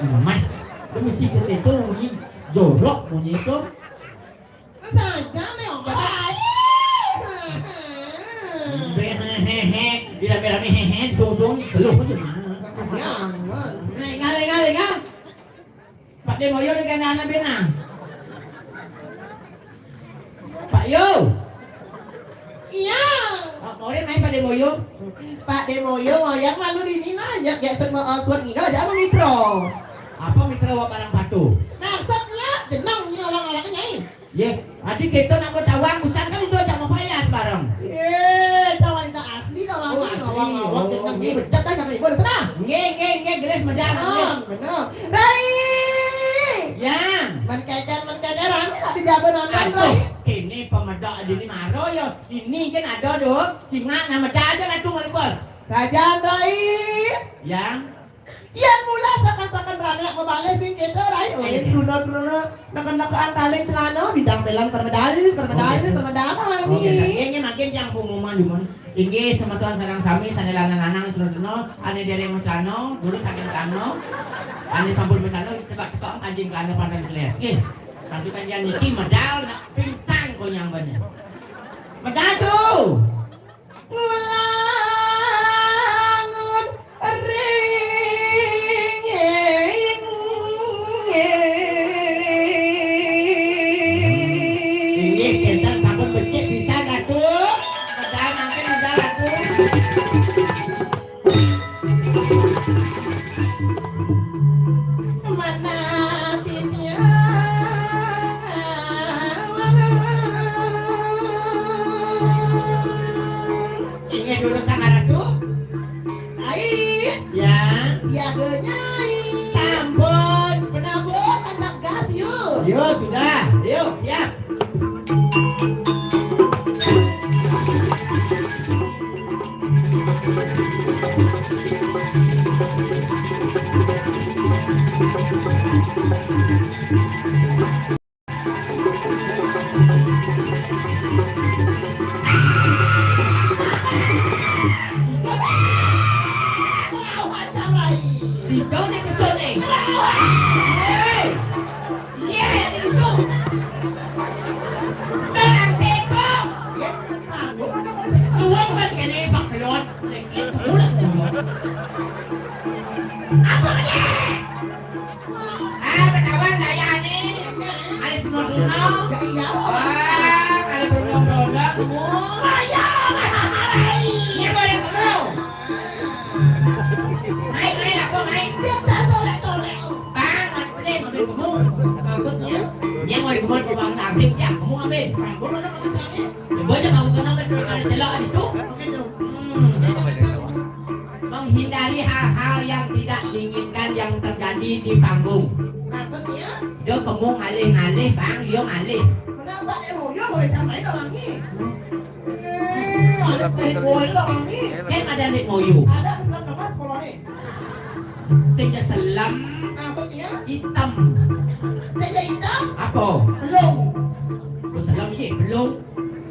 Mah, itu mesti kita itu munyi jorok munyi itu. Saja nih, Om. Baik. Hehehe, dirame-rame hehe, sungsung, seluh aja mah. Ya, Mas. Nah, ingal, ingal, ingal. Pak Demoyo di kandang anak bena. Pak Yo. Iya. Oh, mau dia main Pak Demoyo? Pak Demoyo, mau yang malu di ini lah, ya, ya, semua oswat nggak ada apa mitro. Apa mitra wak barang patuh? Maksudnya, jeneng ini orang-orangnya, Nyai. Ye, adi kita nak bertawang, busan kan itu aja mau payas bareng. Ye, cawan kita asli, tawang Oh, ini, asli. Tawang, tawang, Oh, jeneng, nggih. Ye, bejat dah sama ibu, sana. Nggih, nggih, nggih, gelis medal, Benar, nggih. Benar. Rai! Yang. Menkeker, menkeker, rame lah di jago nonton, Aduh, Rai. Ini pemedak di ini maro ya. Ini kan ada doh, singa nama dah aja lah tuh, Bos. Saja, Rai. Yang. Yen mula sakan-sakan rame nak mabale sing keto, Rai. Oh, yen truna-truna neken-nekekan tali celana, bidang pelan termedal, termedal, Oh, gitu. Termedal, Rai. Oh, gitu. Nggih, nggih, mangkin yang pengumuman, Dumun. Inggih, semeton sareng sami, sane lanang-lanang, truna-truna, ane dereng macelana, dulu saking celana, ane sampun macelana, cekak-cekak anjing celana pandan keles. Nggih. Sampai kan yang niki medal, nak pingsan konyang banyak. Medal tuh. Ngulangun ring Inggih, kenten sampun becik pisan, Ratu. Medal mangke, medal, Ratu. Mana titiang Yo, sudah. Yuk, siap. Dijauh ni ke sana. Hei! Iya, yang duduk. Dalam seko. Tuang kan kena pakai lot. Lagi pulang pulang. Apa ni? Ah, betawa gaya ni. Ada tunang-tunang. Ah, ada tunang-tunang. Gaya. Ini boleh kamu. Naik, naik, aku naik. Dia jatuh, dia colek. Bang, ada boleh mobil kamu. Maksudnya? Yang mau dikemut ke Bang Nasib, ya, kamu ambil. Bang, gua mana kata saya? Ya, banyak kamu kenapa terus ada celak itu? Oke, tuh. Hmm. Dia pakai celak. Menghindari hal-hal yang tidak diinginkan yang terjadi di panggung. Maksudnya? Dia kamu ngalih-ngalih, Bang, dia ngalih. Kenapa dia mau, dia boleh sampai ke Bang ni? Eh, ada teh boy lah Bang ni. Kan ada nek moyo. Ada Islam nama sekolah ni. Sing selem. Maksudnya? Hitam. Sing hitam? Apa? Belum. Ku selem ye, belum.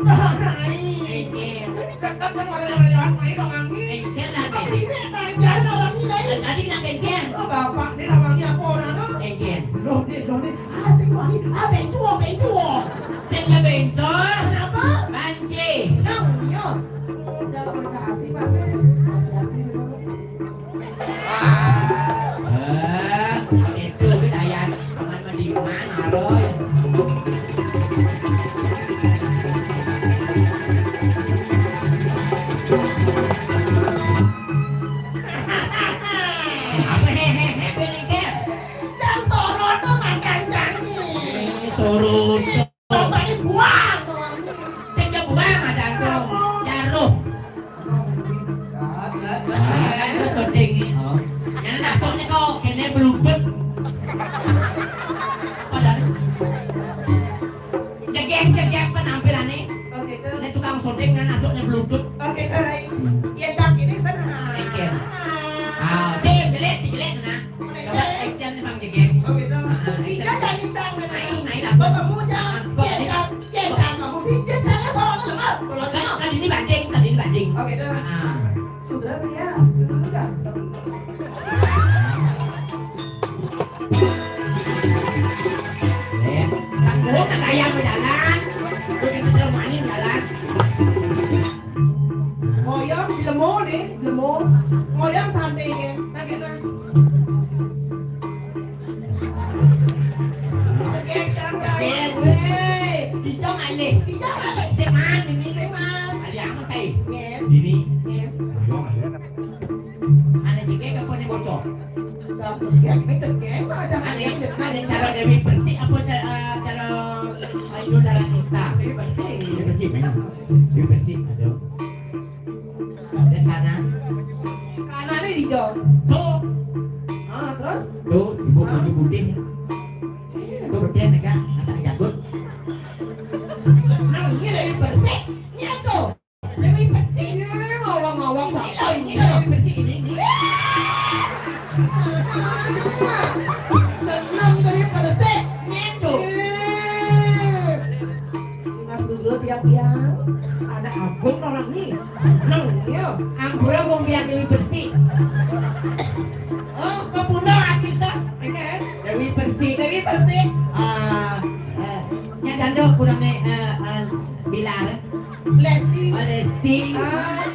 Hai. Engkel. Tetap yang orang lewat main dong Bang ni. Engkel lah, Bang. Ini panjang Bang ni lain. Tadi nak engkel. Oh, bapak ni namanya apa orang tu? Engkel. Belum ni, belum ni. Ah, sing Bang ni. Ah, bencong, bencong. Sing bencong. Kenapa? Banci. Yang iya. Dalam mereka asli, Pak. Asli, asli gitu. Ah, itu bidaya. Aman mandi mana, Roy? Apa he, he, he, belikan? Jang sorot tu makan jang ni. Eh, sorot. Bapaknya buang. Sing dia buang ada tu. Jaruh. Ah, terus syuting ni. Oh. Yang nak syuting ni kau kena berlutut. Padahal jegek-jegek penampilan ni. Oke, tu. Ni tukang syuting nak masuknya berlutut. Oke, baik. Ya, cak ini sana. Engkel. Ah, si jelek, si jelek nah. Coba action ni Bang Jegek. Oh, gitu. Ah, ah, action. Iya, jadi cang, kan? Naik, naik lah. Bapak mu, cang. Ah, bapak ni. Cang, cang, kamu sih, cang, cang, soalnya lemah. Kalau kan, cang. Kan ini banding, kan ini banding. Oh, gitu. Ah, ah. Sudah, ya. Dulu dah. Eh, kan gua kan kayak berjalan. Gua kan terlalu manis jalan. Ngoyong di lemo ni, di lemo. Ngoyong santai ke. Nah, gitu. Oke, sekarang dah. Oke, weh. Dijong alih. Dijong alih. Seman ini. Seman. Ada apa saya? Ngen. Ini. Ngen. Ngoyong alih. Ada juga ke phone bocor. Jam tegek, ni tegek, macam ada yang dengar. Ada cara Dewi Persik apa cara, ah, cara, ah, Inul Daratista? Dewi Persik. Dewi Persik, mana? Dewi Persik, ada. Ada kanan. Kanan ni dijong. Tu. Ah, terus? Tu, ibu baju putih. Eh. Tu betul, negak, kata jagut. Nah, ini Dewi Persik. Ni tu. Dewi Persik. Ini mawang-mawang siapa ini? Dewi Persik ini, ini. Tenang Dewi Persik. Nyentuh. Mas Dudul tiap-tiap. Ada abang orang ni. Tenang, ya. Ampura bang biar Dewi Persik. Oh, kepundang artis ah. Ini, eh? Dewi Persik. Dewi Persik. Ah, eh, nya janda kurang ni, eh, eh, Bilar. Lesti. Oh, Lesti. Ah.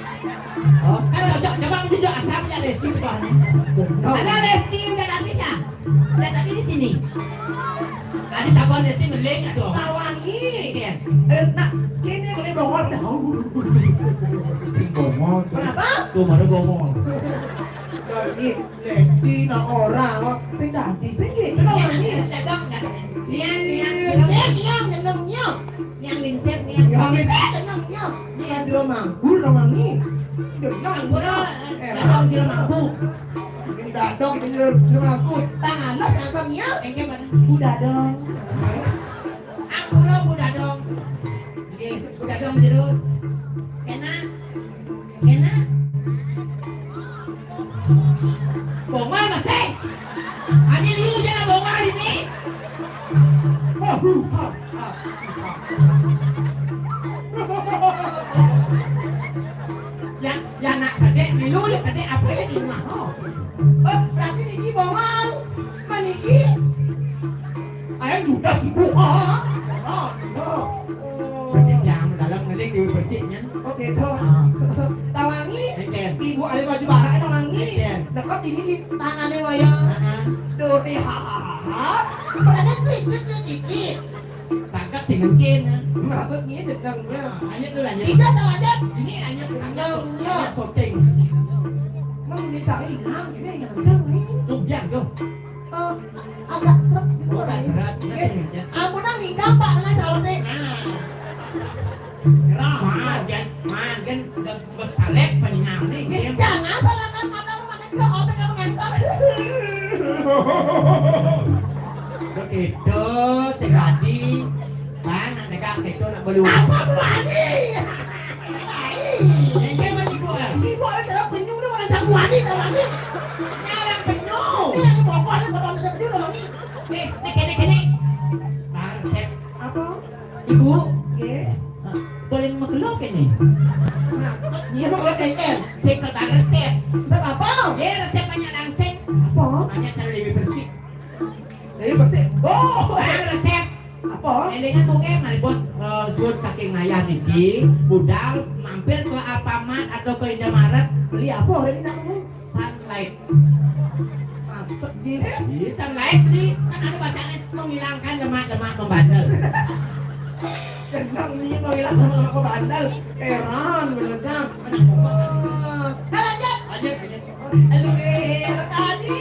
Oh, kalau cocok, coba tunjuk asal punya Lesti tu, Bang. Betul. Halo, Lesti, udah tadi sah? Udah tadi di sini. Tadi tabang Lesti ngeling, aduh. Tawangi. Iya. Eh, nak, kini boleh bongol dah. Sing bongol tu. Kenapa? Tu baru bongol. Jadi, Lesti nak orang, oh, sing dadi, sing gitu, tawangi. Dagang, dagang. Nian, nian, nian, nian, nian, nian. Niang lingsir, niang. Niang lingsir, niang, niang. Niang jero mangku, jero mangi. Jero mangku, eh, jero mangku. Ini dadok, ini jero, jero mangku. Tangan lo Siapa Mia? Engke mana? Budadong. Ampura Budadong. Nggih, Budadong jero. Kena. Kena. Bongol masih. Adi liu jangan bongol ini. Wah, wah, wah. Yang, yang nak kedek, milu ya kedek apa ya di rumah? Oh. Oh, berarti niki bongol. Maniki. Ayam juga sibuk. Oh. Oh. Oh. Berarti yang dalam ngeling di bersihnya. Oke, tuh. Ah. Tawangi. Oke. Ibu ada baju barak, tawangi. Oke. Dekat ini di tangannya wayang. Heeh. Duri, hahaha. Berada trik, trik, trik, trik. Tangkap sing encin, ya. Maksudnya dedengnya. Lanjut tuh, lanjut. Tidak, tak lanjut. Ini hanya kurang. Hanya syuting. Emang dicari hilang, ini yang kenceng nih. Tuh, biar tuh. Eh, agak seret gitu. Oh, agak seret. Iya. Ampun, nang nikah, Pak, dengan calon nih. Nah. Gerah, man, kan, man, kan, udah bos caleg, paningan nih, ya, dia. Jangan salahkan mata, mana juga otak kamu ngantor. Begitu, si Radi. Bang, nak tegak gitu, nak belu. Apa berani? Ini mah ibu, eh. Ibu, eh, cara penyu ni orang jagoan ni, tahu ni. Ini orang penyu. Ini yang pokok ni, pokok ni, penyu, tahu ni. Eh, ni kene, kene. Bangsat. Apa? Ibu. Nggih. Hah, boleh makelok ini? Nah, iya, mau makelok, kan? Saya ke resep. Resep apa? Ya, resep banyak langsing. Apa? Banyak cara Dewi Persik. Dewi Persik. Oh, ada resep. Apa? Elingan mungkin mari bos, eh, suwun saking ayah niki, budal mampir ke Alfamart atau ke Indomaret. Beli apa hari ini, nak, Bu? Sunlight. Maksud gini? Iya, Sunlight beli. Kan ada bacanya menghilangkan lemak-lemak membandel. Tenang nih, menghilangkan lemak membandel. Heran, bener, Jang. Anak buah. Ah. Nah, lanjut. Lanjut, lanjut. Luir tadi.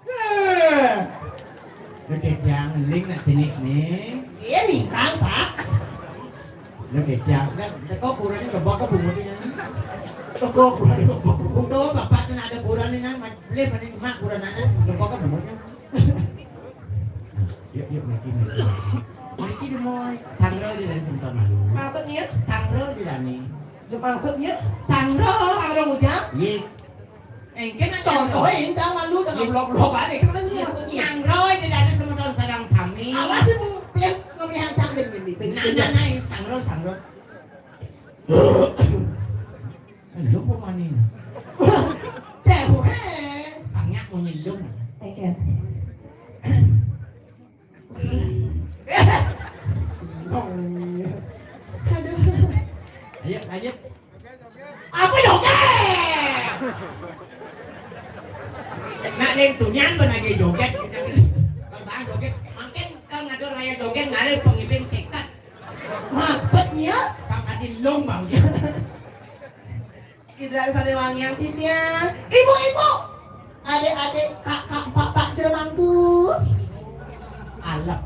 Heh. Lu kejang, ling nak sini nih. Iya, lingkang, Pak. Lu kejang, udah, udah kok kurangnya ngebok ke punggungnya. Kok kurangnya ngebok ke punggung? Tuh, Bapak tuh ada kurangnya, Nang. Beli mana mak kurangnya? Ngebok ke punggungnya. Yuk, yuk, Miki, Miki. Miki di moy. Sangro di dari sebentar malu. Maksudnya? Sangro di Dani. Maksudnya? Sangro. Sangro ngucap? Iya. Engke nak contohin, jangan lu jangan blok-blok aja. Kan ini maksudnya. Sangro di Dani sebentar sedang sami. Awas sih, Bu. Pelih ngemih cang deh, ini. Nah, nah, nah, sangro, sangro. Lu kok mani? Cewek. Banyak mau nyelum. Oke. Aduh. Ayo, lanjut. Apa joget? Nak lem tunian benage joget. Kalau bang joget, makin Ada pengibing sikat. Maksudnya? Pangkatin lung bang dia. Kita ada saling wangian titian. Ibu-ibu, adik-adik, kakak, bapak, jero mangku. Alep.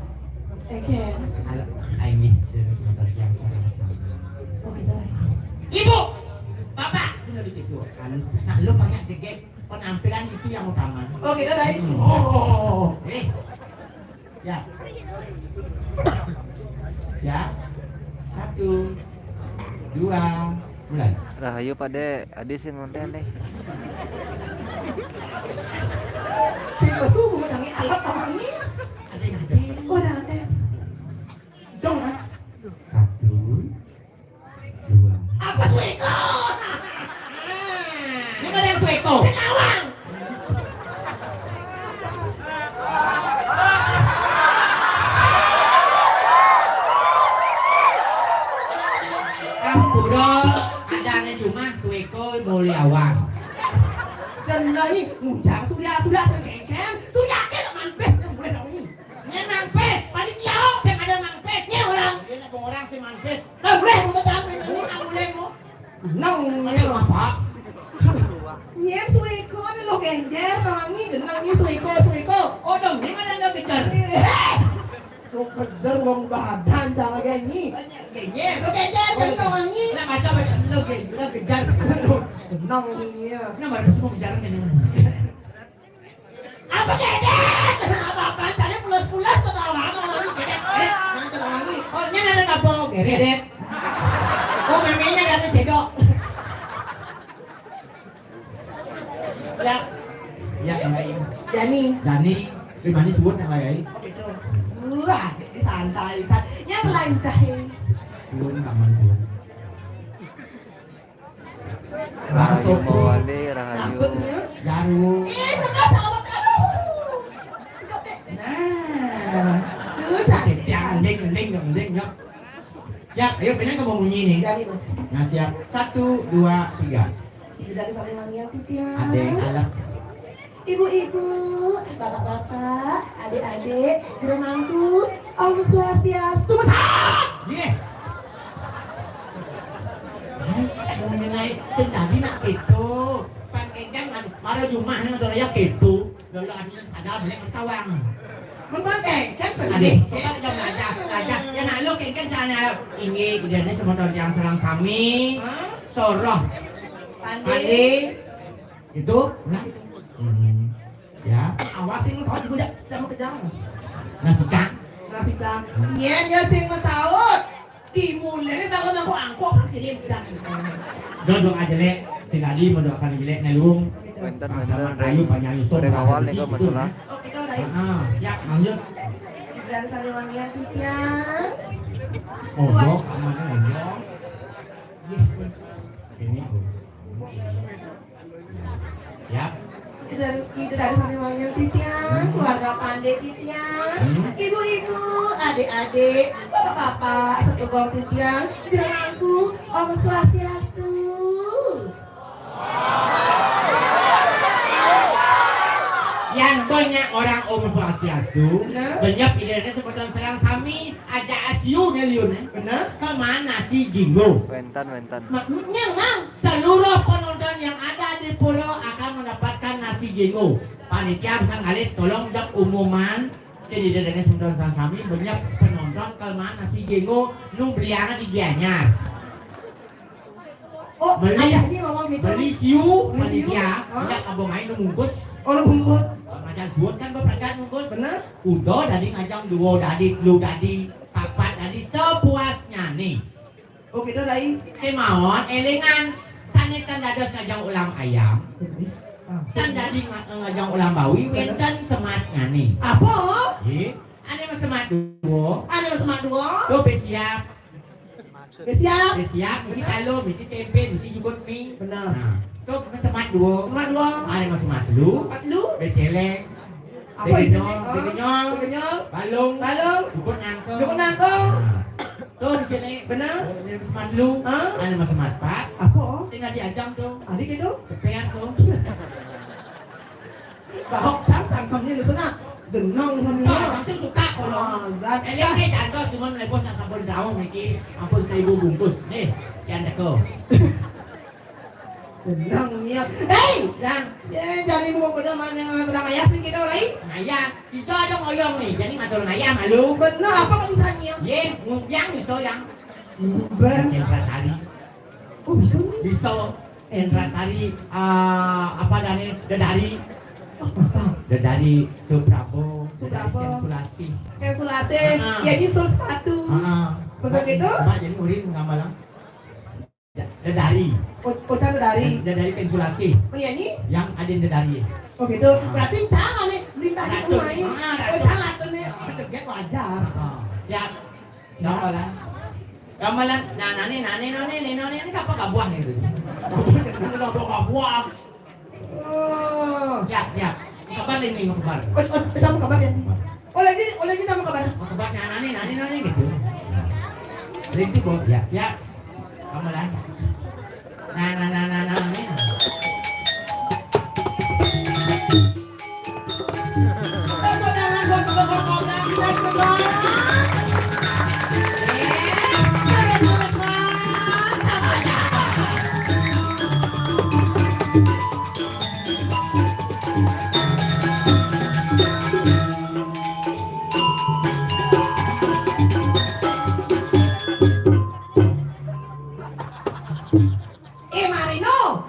Oke. Alep. Aini dari sebentar yang sama-sama. Oh gitu. Ibu, bapak, sudah begitu. Anu, nah, lu banyak jegek. Penampilan itu yang utama. Oh gitu, Dai. Hmm. Oh. Eh. Ya. Ya. Satu, dua, mulai. Rahayu Pak De, adi sing ngonten deh. Sing lesu bunga tangi alap tamangi. Ada yang ada. Oh, ada ada. Dong ah. Satu, dua. Apa sueko? Ini ada yang sueko. Senawang. Ampura, adane jumah sueko muliawang. Dan lagi ngujang sudah sudah sengkengkeng, sudah ke manpes yang boleh dong ini. Ini manpes, paling jauh saya ada manpes, ya orang. Ini orang si manpes. Lah, boleh, mau tahu, ini, ini, boleh, mau. Nang, masa apa? Nyen sueko ada lo genjer, tangi, denang ni sueko, sueko. Oh, dong, ni mana lo genjer? Eh, lo kejar wong badan, cara gini. Genjer. Lo genjer, jangan tangi. Lah, masa, masa, lo gen-, lo genjer. Nang, ni, ya. Nah, baru semua genjer, kan, ini. Apa gedet? Apa-apa, saya pulas-pulas ketawa, ketawa lagi, gedet, gedet, jangan ketawa lagi. Oh, ini ada apa? Gedet. Oh, memenya ada cedok. Ya. Ya, yang lain. Dani. Dani. Di mana sebut yang lain? Oh, gitu. Wah, di santai, san. Yang lancah ini. Turun taman turun. Rahayu Mawali, rahayu. Maksudnya? Jarum. Ih, bekas awak, aduh. Nah. Tuh, cantik. Siap, ending, ending, dong, ending, dong. Siap, ayo, pindah ke bunyi nih. Jadi, Bu. Nah, siap. Satu, dua, tiga. Itu dari saling wangian titian. Ada yang alap. Ibu-ibu, bapak-bapak, adik-adik, jero mangku, Om Swastiastu. Mas, ah! Ye. Hai, mau naik sing tadi nak keto. Pakai kan, mara jumah yang ada ya keto. Lalu akhirnya sadar, banyak ketawa. Memang kan, kan tadi. Ada, coba kita belajar, belajar. Ya, nak lu kan, kan sana. Ini, dia ni semua yang serang sami. Hah? Soroh. Pandai. Pandai. Itu, nah. Hmm. Ya. Awas ini, pesawat juga, jangan kejar. Nasi cang. Nasi cang. Iya, iya, sing masaut. Timun, ini bangun aku angkok, kirim, jangan. Dodok aja, Lek. Si Dadi mendoakan jelek, Nelung. Wenten, wenten. Sama Rayu, Pak Nyayu, Sok, Pada kawal nih, gitu, kan, masalah. Ya. Oh, itu, Rai. Ah, siap, lanjut. Dari Sariwangian, Titian. Oh, Dok, aman, oh, Dok. Ini, oh. Siap. Ida dari, Ida dari Sariwangian Titian, keluarga Pandai Titian, ibu-ibu, adik-adik, bapak-bapak, setugong Titian, jenengku Om Swastiastu. Yang banyak orang Om Swastiastu, benar. Banyak ide-ide sebutan serang sami, aja asiu ngeliun, eh. Benar. Kemana si Jinggo? Wenten, wenten. Maksudnya, Mang? Seluruh penonton yang ada di pura akan mendapatkan nasi jenggo. Panitia pesan alit, tolong jawab umuman. Jadi, dari sebentar sama sami, banyak penonton kelemahan nasi jenggo nu beliangan di Gianyar. Oh, beli, ada ini ngomong gitu. Beli siu, beli siu, panitia, hah? Banyak abang main nu bungkus. Oh, nu bungkus. Macam suwun kan berperan bungkus. Bener. Udah, dari ngajang dua, dari telu, dari papat, dari sepuasnya nih. Oh, gitu, Dai. Kemawon, elingan. Sane tan dados ngajang ulam ayam. Ah. Tan dadi nga-, ngajang ulam bawi, wenten sematnyane. Apa? Nggih. Ane mah semat dua. Ane mah semat dua. Tuh, be siap. Be siap. Be siap, misi talu, misi tempe, misi jukut mi. Benar. Nah, tuh, mah semat dua. Semat dua. Ane mah semat telu. Semat telu. Be celeng. Apa isinya? Begenyol, oh, begenyol. Begenyol. Balung. Balung. Jukut nangkong. Jukut nangkong. Nah. Tuh di sini. Benar. Ini semat lu. Hah? Ada mas semat pak. Apa? Sini diajang tuh. Adik itu? Cepean tuh. Bahok cang cangkemnya di sana. Jeneng. Tuh, maksud suka kalau. Ah, dah. Eling ke jantos cuma lebos nak sabun daun niki. Ampun seribu bungkus. Nih, kian teko. Jeneng ya. Hei, yang, ya, jadi mau pada mana yang ngatur ngayah sih kita lain? Ngayah, bisa ada ngoyong nih. Jadi ngatur ngayah malu. Bener, apa nggak bisa nyia? Ye, yang bisa yang. Bener. Sentral tari. Oh, bisa nih. Bisa. Sentral tari, eh, apa dari dedari? Oh, masa? Dedari Suprabo, Suprabo. Dedari Ken Sulasih. Ken Sulasih, ah, ya nyusul sepatu. Ah, ah. Masa gitu? Mbak, jadi urin ngamalang. Dedari. Oh, oh, kan dedari. Dedari Ken Sulasih. Penyanyi? Yang adin dedari. Oh gitu. Ah. Berarti jangan nih, minta di rumah ini. Ah, oh, jangan tuh nih. Oh, joget wajar. Ah, siap. Gamelan. Gamelan. Nah, nani, nani, nani, nani, nani, ini apa kabuah nih itu? Ini apa kabuah? Oh. Siap, siap. Kebar ini, kebar. Oh, oh, kita mau kebar ya? Oh, lagi, oh, lagi kita mau kebar. Mau kebar, nah, nani, nani, nani gitu. Rintik, Bu. Ya, siap. Gamelan. Nah, nah, nah, nah, nah, ini. Eh, Marino.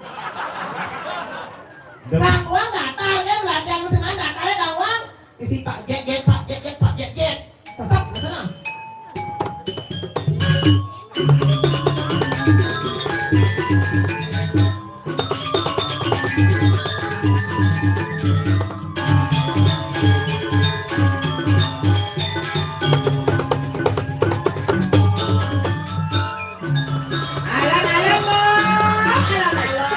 Bang Uang datar, kan, belajar mesin datar ya, Bang Uang. Isi Pak Jet, Jet, Pak Jet, Jet, Pak Jet, Jet. Sesep, ke sana. Alang-alang, Bos. Alang-alang.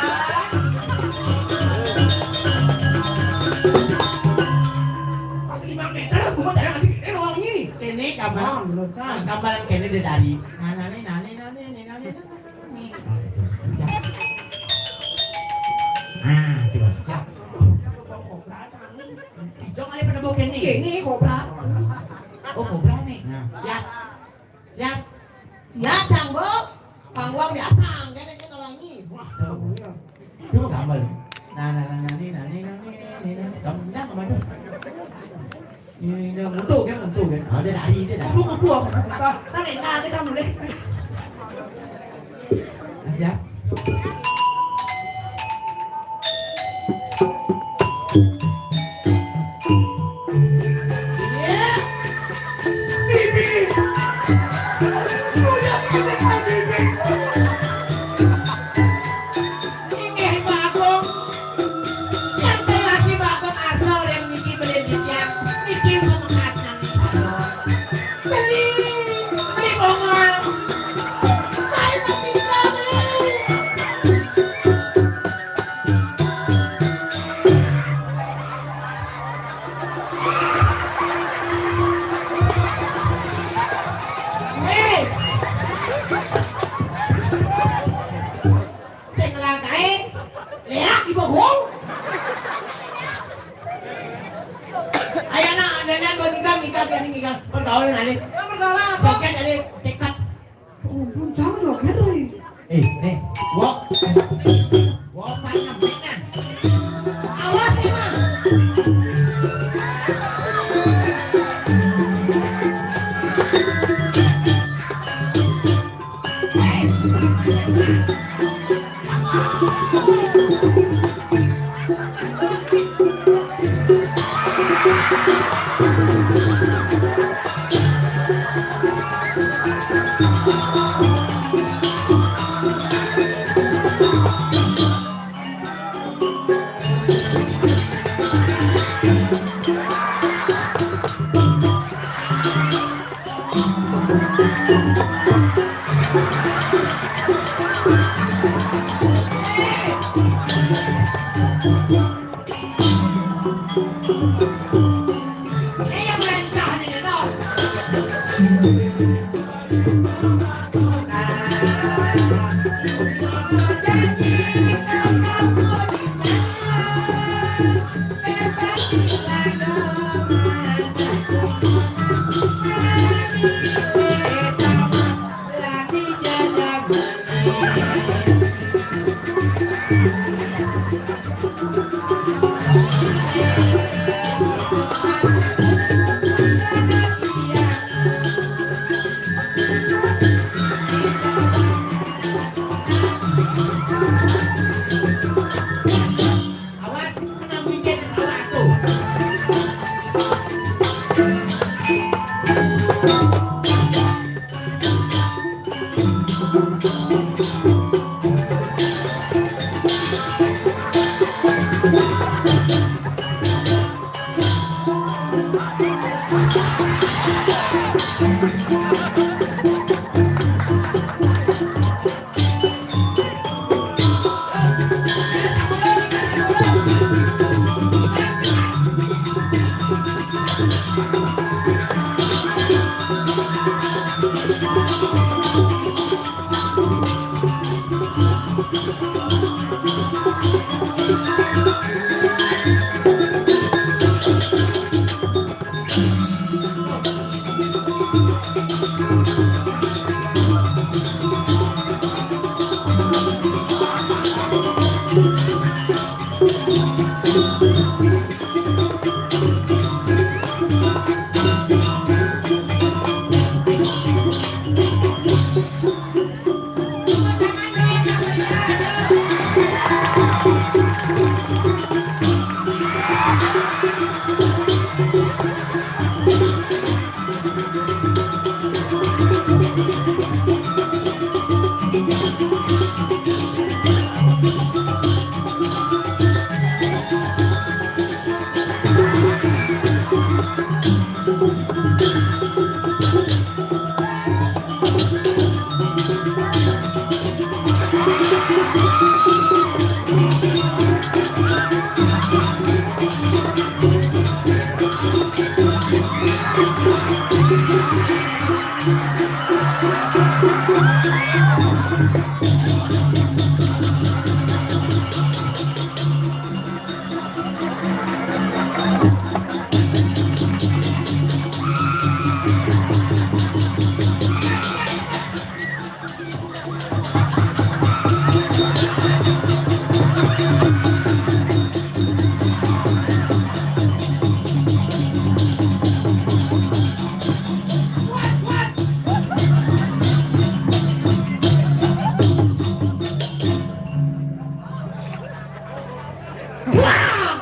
Pakai lima meter, gua mah tayang adik, eh, orang ini. Ini gambar. Ah, bener, Cang. Gambaran kene dedari. Nah, nani, nani, nani, nani, nani, nani. Ah, coba. Siap. Jong ale pada bawa kene. Kene kobra. Oh, kobra nih. Nah, siap. Siap. Siap, Cang, Bu. Panggung biasa, enggak ada kita lagi. Wah, itu gambar. Nah, nah, nah, nah, ini, nah, ini, nah, ini, nah, ini, nah. Kamu enggak kemana? Ini, ini, mutu kan, mutu kan. Oh, dia lari, dia lari. Kupu, kupu, aku kupu. Nah, nah, kita mulai. Nah, siap. Iya. Bibi. Udah, Bibi, Bibi. Inggih, Bagong. Yang saya lagi Bagong asal yang niki beli di tiang. Niki bekas nang Bagong. Beli, beli bongol. Saya bisa beli. Hei. Sing nglangkahi, leak ibu gong. Ayo, nak, lelean buat nikah, nikah, biar nikah. Pergaulan, Alif. Pergaulan apa? Joget, Alif. Sikat. Oh, ampun, jangan joget, Ray. Eh, nih. Wok. Wok, paling ngebut, nah. Awas, nih, Mang. Wah!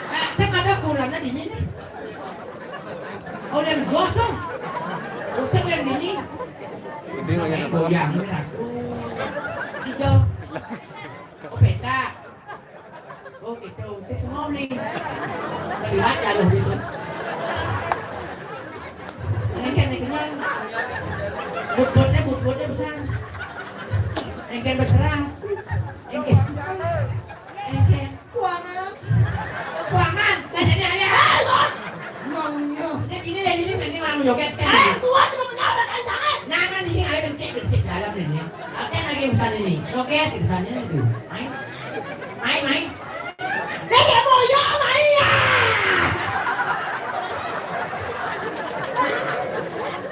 Eh, saya kada kurangnya di sini. Oleh gua tuh. Usah yang ini. Ini lagi apa? Goyang, ini aku. Hijau. Oh, beda. Oh, gitu. Saya semua beli. Tapi baca loh gitu. Engken, engken. Butbutnya, butbutnya besar. Engken beseras. Engken. Engken. Kuangan. Kuangan. Katanya ada. Eh, Lord. Emangnya. Ini, ini, ini, ini orang joget kan. Eh, Tuhan, cuma kenapa kan sangat? Nah, kan ini ada bensik, bensik dalam ini. Oke, lagi pesan ini. Oke, pesan ini tuh. Main. Main, main. Dia mau ya, Maria.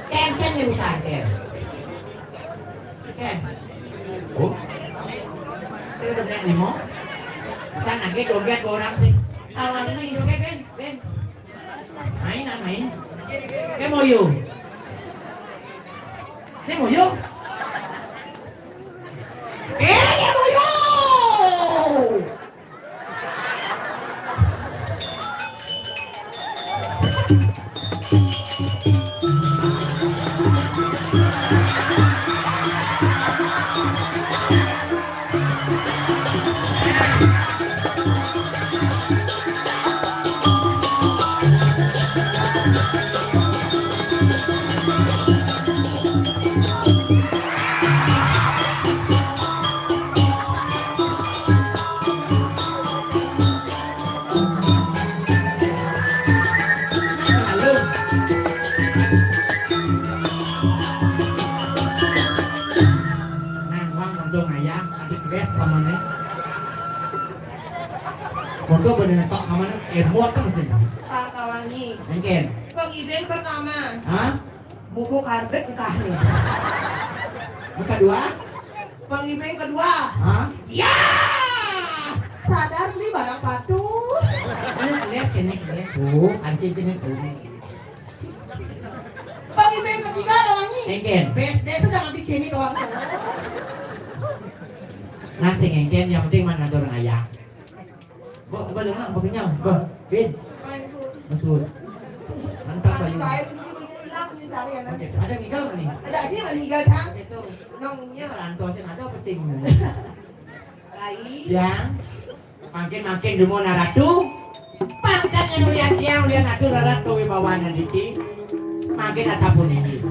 Ken, Ken, yang besar, Ken. Ken. Oh. Saya udah naik limo. Pesan lagi, joget orang sih. Kalau ada lagi joget, Ben, Ben. Main, ah, main. Dia mau yuk. Dia mau yuk. Eh, dia mau yuk. Nang wang mandung ayah, adik bes pamane. Foto bener tok kamane emot kan sih. Pak Kawangi. Mungkin. Pengibing pertama. Hah? Buku kardek entah nih. Yang kedua? Pengibing kedua. Hah? Ya! Sadar nih barang patut. Ini keles, ini keles. Tuh, anjing ini tuh. Pengibing ketiga doang nih. Engken. Bes desa jangan bikin ini doang. Nasi ngengken, yang penting mana orang ayah. Kok, coba dengar, apa kenyang? Bah, Bin. Masuk. Mantap, Pak Yun. Ada ngigal mana? Ada aja ngigal, Cang. Itu. Nongnya. Lantosin ada apa sih? Rai. Yang. Mangkin-mangkin dumun Ratu. Pangkat yang ulian tiang, ulian atur Ratu wibawana niki. Mangkin asapuniki.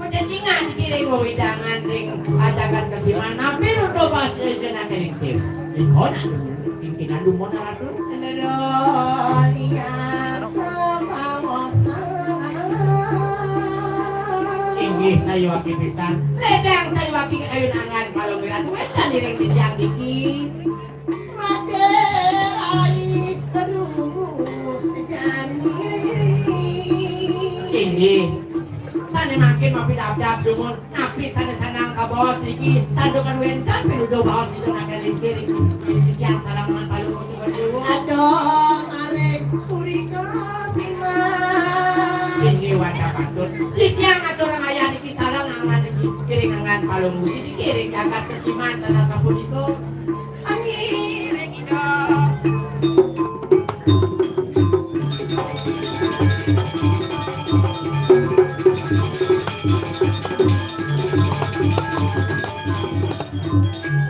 Macacingan dikiring wewidangan ring ajagat kesiman, napi rudo basa dena kelingsir. Ikon anu pimpinan dumun Ratu. Aduh, lihat kepawosan. Inggih sayuwaki pisan. Ledang sayuwaki kayun angan palungguh Ratu. Wénten iring titiang niki. Raden Rai Rumuh Jani. Inggih. Sané mangkin mapidabdab dumun napi sané sanang kabaos niki santukan wénten pinuduh baos ida Naga Lingsir inggih titiang sareng Palungguh Cokor Déwa. Aduh, maring purika siman. Inggih wantah patut. Titiang aturang ayah niki sareng angan niki kiring angan Palungguh siki kiring jagat kesiman tanah sapunika. Angiring Ida.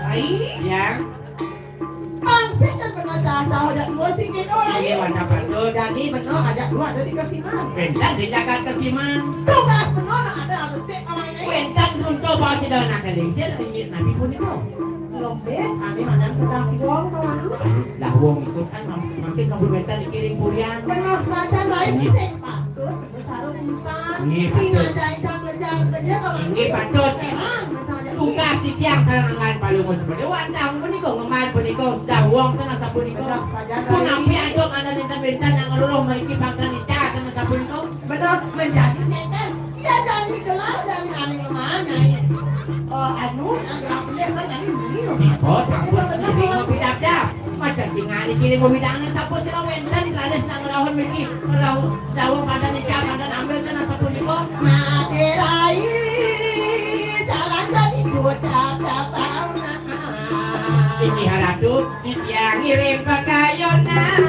Rai? Ya. Pansih kan pernah cacah ajak dua sing kena, Rai? Iya, wantah patut. Jadi benar ajak dua ada di kesiman. Bentar di jagat kesiman. Tugas benar ada apa sih awalnya? Bentar runtuh bawa si daun akan lingsir, ringgit nabi pun itu. Lombet, ane mandan sedah wong kawan. Sedah wong itu kan mam-, mungkin sampai bentar dikiring purian. Benar saja, Rai. Iya. Sing patut, benar sarung pisan. Iya, patut. Tinggal jai cang lejar keje kawan. Iya, patut. Memang, misalnya. Tugas titiang sareng angan Palungguh seperti wantah punika ngemban punika sedah wong kena sapunika. Benar saja, Rai. Punapi ada mana ninten bentar nang ruruh mriki pangkan ica kena sapunika. Benar, menjadi keten. Iya, jani gelah, jani aning lemah, nyai. Eh, anu, yang gelah pilih, kan, nyai, ini, loh. Iko, sampun, benar, kiring, benar. Ngopi dapdap. Macam singa dikiring, ngopi dangan, sampun, sira wénten, ranis, nang rahun, miki, rahun, sedawung, pandan, ica, pandan, ambil, kan, sampun, iko. Mati rai, jalan, jani, dua, dap, dap, dap, nah. Iki, Ratu, Titiang ngiring pekayunan.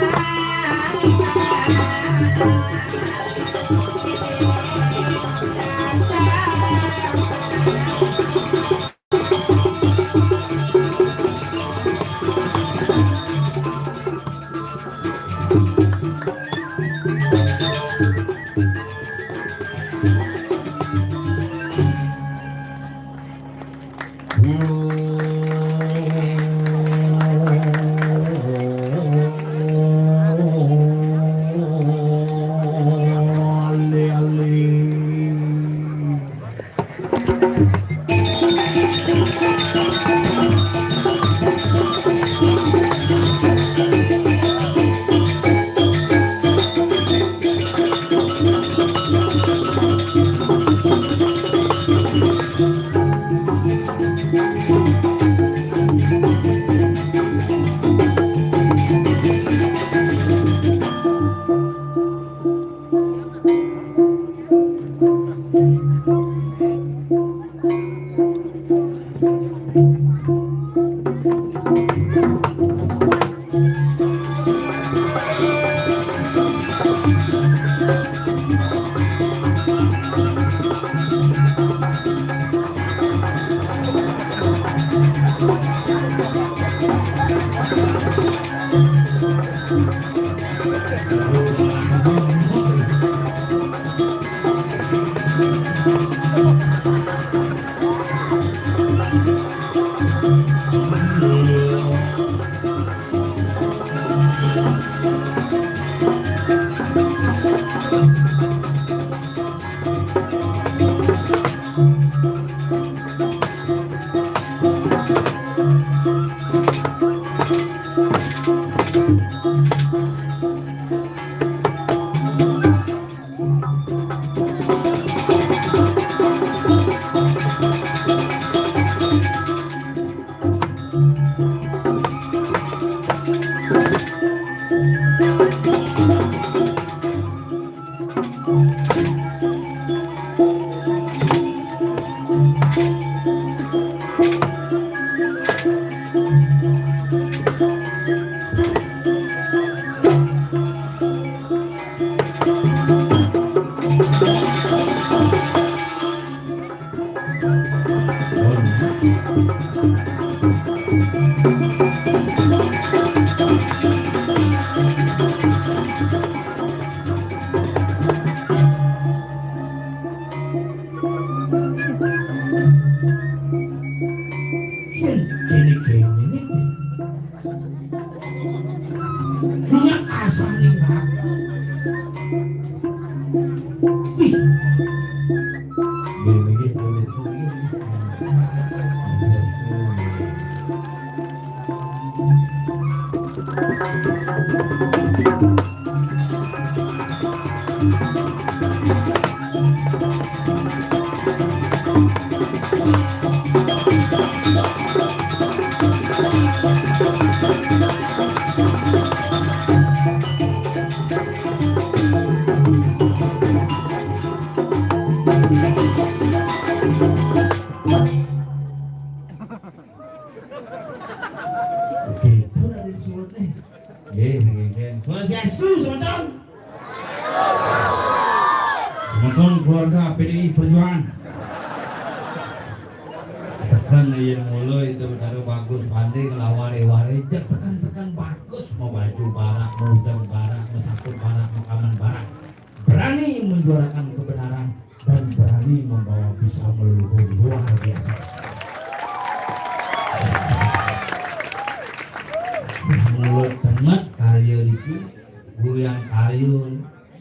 Oke, itu dari surat nih. Nggih, nggih, nggih. Swastiastu, semeton. Semeton keluarga P D I Perjuangan. Seken yen mula Ida Betara Bagus Pande ngelawari-wari, jek seken-seken bagus, mau baju barak, mudeng barak, mau saput barak, mau kamen barak. Berani menjuarakan kebenaran dan berani membawa bisa meleluhur luar biasa. Nah, mulut temet karya niki, guru yang karya,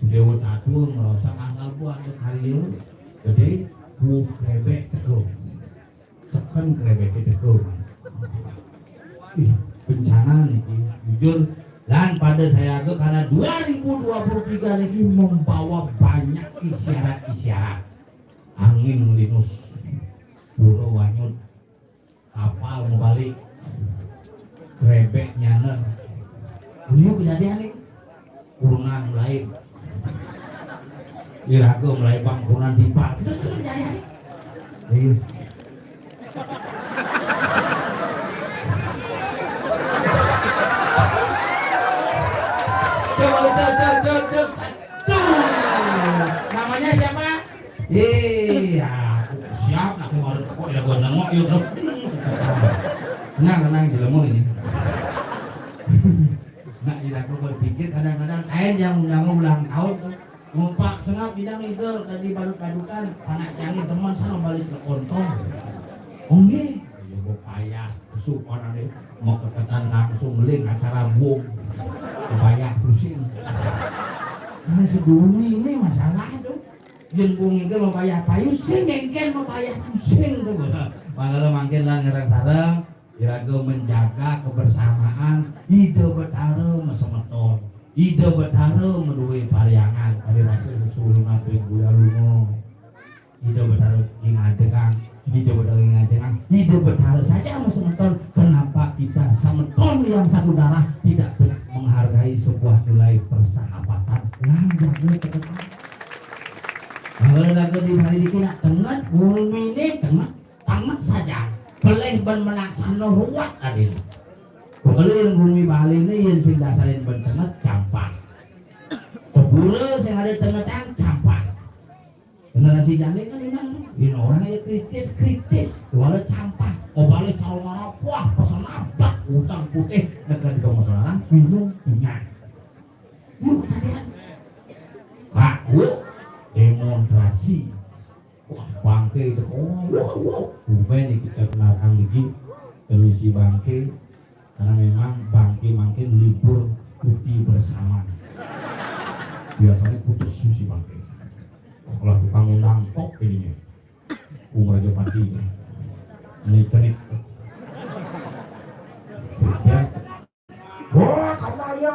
dewa tatua merasa asal buat ada karya, gede, ku krebek teko. Seken krebeke teko. Ih, bencana niki, jujur. Dan pada saya ke karena dua ribu dua puluh tiga niki membawa banyak isyarat-isyarat. Angin linus, pura wanyut, kapal mau balik, krebek nyaner. Liu kejadian nih. Kurenan mulai. Iraga mulai bang kurenan timpal. Kita terus kejadian nih. Iya. Coba lu cek, cek, cek, cek. Tuh. Namanya siapa? Iya, siap nak kemarin kok ya gua nengok yuk. Tenang, tenang, jelema ini. Nah, ira aku berpikir kadang-kadang kain yang undang ulang tahun, ngumpak sengap bidang itu tadi badut-badutan, anak canggih teman sama balik ke kontong. Oh nggih, ya gua payas, kesukaran deh, mau ketetan langsung ngeling acara bom, kebayah pusing. Nah, seduni ini masalah tuh. Yen wong iki mabayah payu, sing engken mabayah pusing to. Mangkana mangkin lan ngereng sareng, iraga menjaga kebersamaan, Ida Betara mesemeton. Ida Betara meduwe pariangan, kami rasa sesuhun ring Buya Lunga. Ida Betara ing adegang, Ida Betara ing ajengang, Ida Betara saja mesemeton. Kenapa kita semeton yang satu darah tidak menghargai sebuah nilai persahabatan? Yang jaga ketekan. Kalau lagu di hari ini nak tenget, gumine tenget, tenget saja. Pelih ben melaksana ruwet adil. Pokoknya yang gumi Bali ini yang sing dasarin ben tenget, campah. Pepura sing ada tengetan, campah. Generasi jani kan memang, ini orang yang kritis, kritis. Wala campah. Obale calon marah, wah, pesan abah, utang putih, negara di rumah saudara, bingung, punya. Yuk, kejadian. Kaku, demonstrasi. Wah, bangke itu. Oh, wow, wow. Bukan nih kita kenalkan lagi. Kondisi bangke. Karena memang bangke mangkin libur cuti bersama. Biasanya putus susi bangke. Wah, kalau tukang undang top ininya. Kung Raja Pati. Ini cerik. Ya. Wah, kebaya.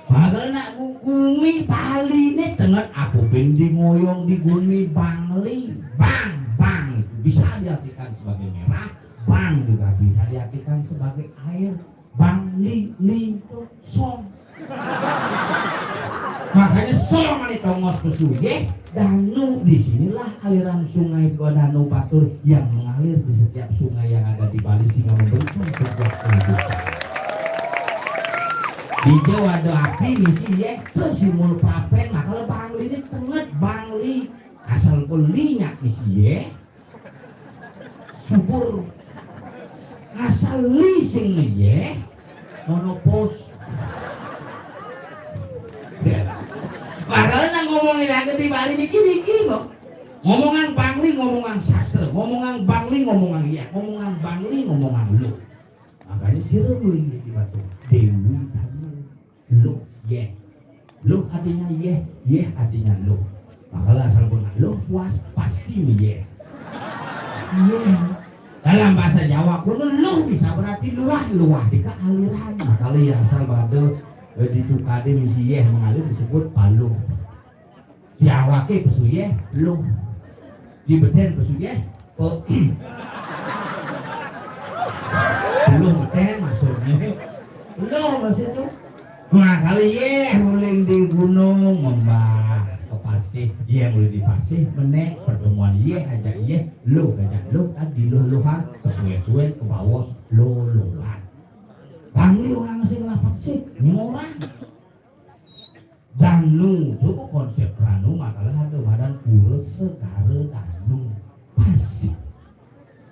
Padahal nak gu-, gumi Bali ini tenget apa ben di ngoyong di gumi Bangli. Bang, bang itu bisa diartikan sebagai merah, bang juga bisa diartikan sebagai air. Bangli, li, to, song. Makanya song ini tongos pesuye, danu. Di sinilah aliran sungai Danu Batur yang mengalir di setiap sungai yang ada di Bali sehingga memberikan sebuah kehidupan. Di Jawa ada api, misi ye, terus simul prapen, maka Bangli ini tenget Bangli. Asal pun linyak misi ye, subur. Asal li sing meyeh, monopos. Ya. Padahal nang ngomongin raga di Bali niki, niki kok. Ngomongan Bangli, ngomongan sastra, ngomongan Bangli, ngomongan iya, ngomongan Bangli, ngomongan lu. Makanya sira mlinggi di batu. Dewi Tanu. Luh, yeh. Luh artinya yeh, yeh artinya luh. Makanya asal pun luh puas pasti yeh. Yeh. Dalam bahasa Jawa kuno luh bisa berarti luah, luah dika aliran. Makanya ya asal pada, eh, di tukade misi yeh mengalir disebut paluh. Di awake pesu yeh, luh. Di beden pesu yeh, pe-, peluh beden maksudnya. Luh maksud itu. Nah, kali yeh muling di gunung, membah, ke pasir. Yéh mulih di pasih, menék pertemuan yéh ajak yéh, luh ajak luh, kan diluh-luhan, kesuwén-suwén, kebawos, luh-luhan. Bangli orang sing lapet sih, nyén orang. Danu, coba konsep danu, makanya ada badan pura segara danu. Pasih.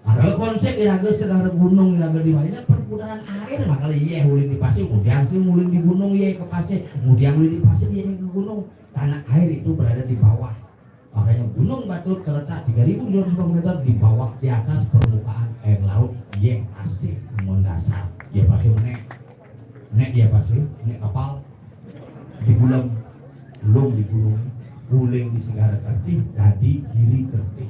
Makanya konsep iraga segara gunung, iraga di mana perputaran air, makanya yéh ulin di pasih, kemudian sih ulin di gunung, yéh ke pasih, kemudian ulin di pasih, yéh ke gunung. Tanah air itu berada di bawah. Makanya Gunung Batur terletak tiga ribu tujuh ratus lima puluh meter di bawah, di atas permukaan air laut, yéh pasih mendasar. Yéh pasih menék. Menék yéh pasih, menék kapal. Di gulem, lung di gunung, uling di segara kertih, dadi giri kertih.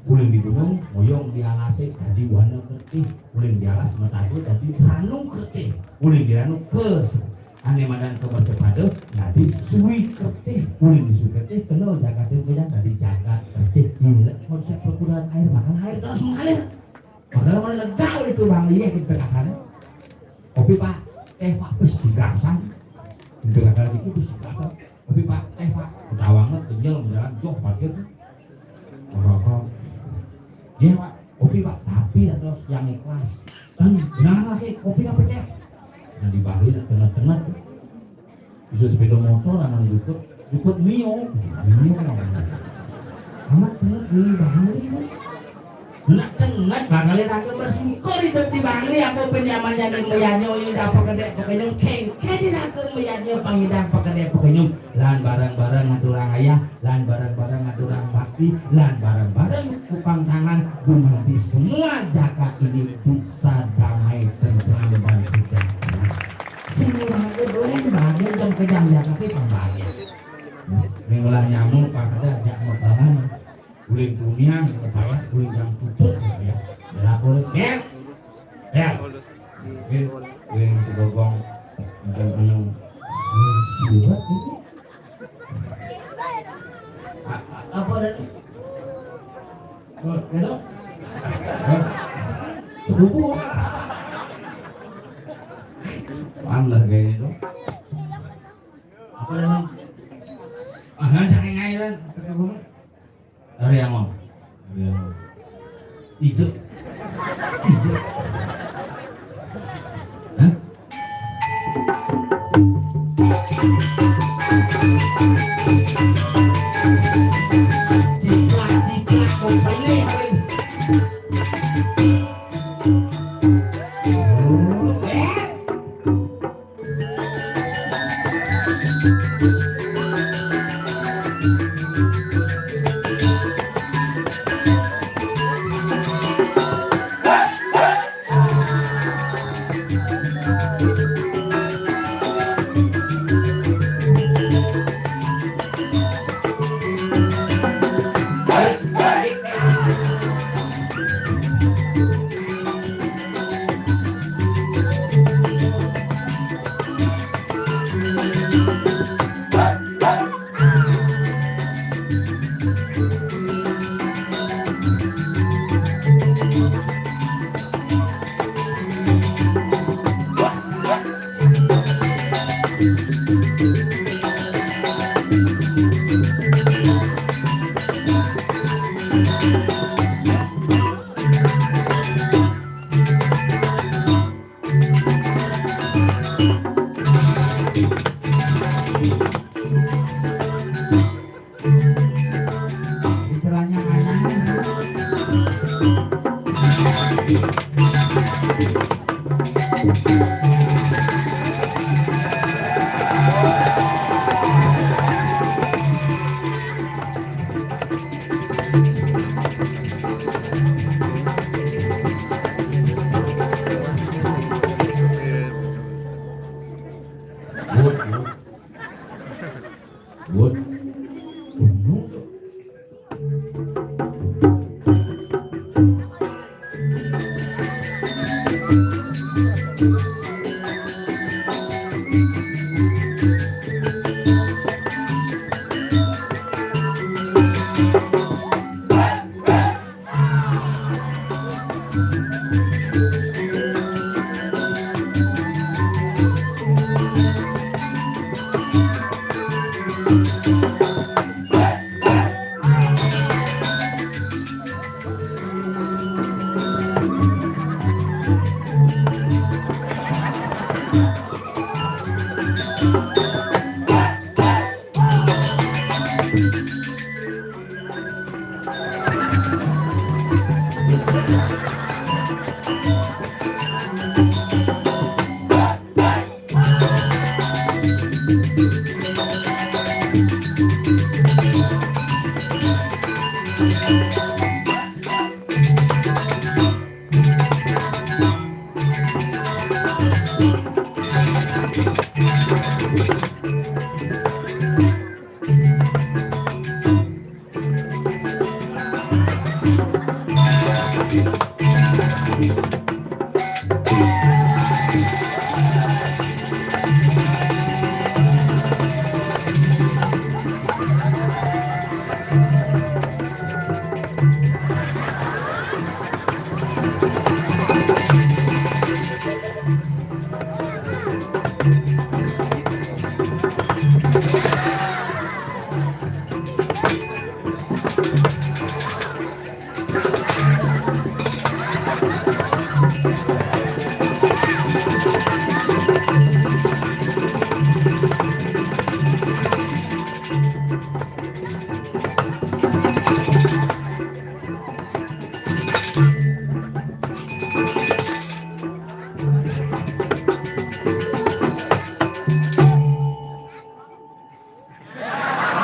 Uling di gunung, moyong di alasé, dadi wana kertih. Uling di alas mataga, dadi ranu kertih. Uling di ranu ke Ané madan ka mercapada, dadi suwi kertih, uling suwi kertih, kena jagaté madan, dadi jagat kertih. Inilah konsep perputaran air, makanya air terus mengalir. Makanya mana negak itu bang, iya kita katakan. Kopi pak, teh pak, besi gasan. Kita katakan itu besi gasan. Kopi pak, teh pak, udah banget, kenyal, jalan, joh, parkir. Merokok. Iya pak, kopi pak, tapi ada yang ikhlas. Dan benar lagi, kopi apa teh? Nah di Bali nak tengah-tengah. Bisa sepeda motor, anak jukut, jukut Mio, Mio namanya. Amat tengah di Bali kan. Nak tengah, bakal raga bersyukur hidup di Bali, apa pun nyaman yang mayanyo, ini dapat kedek, pakai nyong, kengke di raga mayanyo, pangidang, pakai kedek, pakai nyong. Lan bareng-bareng aturang ayah, lan bareng-bareng aturang bakti, lan bareng-bareng kupang tangan, gumanti semua jagat ini bisa damai, tentram, dan sejahtera. Sini raga doang, bahagia jam kejam, ya, tapi pembahagia. Ini ulah nyamuk, pak ada ajak megangan. Uling kuniang, kepayas, uling jam putus, kepayas. Jelapur, bel. Bel. Oke, uling segogong. Macam anu. Siwat ini. A- a- Apa tadi? Oh, ya dong? Hah? Sepupu. Mana kayaknya dong? Apa tadi? Ah, jangan ngairan. Sepupu. Dari yang mau? Dari yang mau? Ijo. Ijo. Hah? Ciplak, ciplak, kok beli, beli. Eh?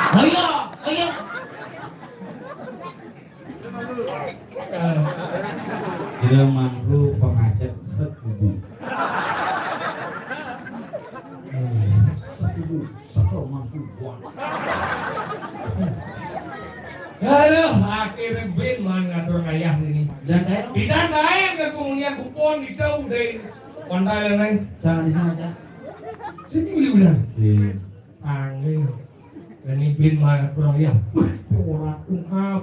Ayo, ayo. Kira mangku pengajak setuju. Setuju, setuju mangku buang. Aduh, akhirnya bin man ngatur ayah ini. Dan kayak Tidak lain ke penghunian kupon itu udah pandai lain. Jangan di sana aja. Sini beli udah. Iya. Angin. Ini bin mana kurang ya? Wah, itu orang ungkap.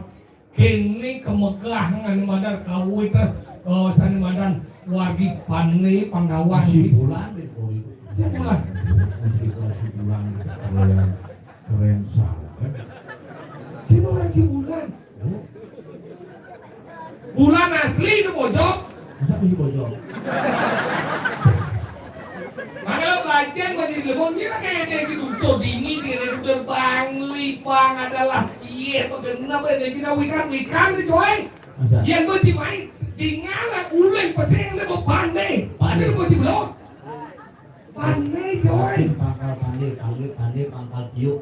Kini kemegahan ini madan kawit, eh, sani madan wargi Pane Pandawan. Si Bulan itu. Si Bulan. Si Bulan. Keren, keren sangat. Si Bulan, si Bulan. Bulan asli itu bojok. Masa mesti bojok? Makanya belajar bagi lebong dia pakai ada gitu tuh dini kira udah bangli bang adalah iya apa genap ya jadi wikan wikan tuh coy. Masa? Yang gue cimai tinggal ulang pesing dia beban deh. Pada gue di belum. Pane, coy. Pangkal Pane, Pane, Pane, pangkal Tio.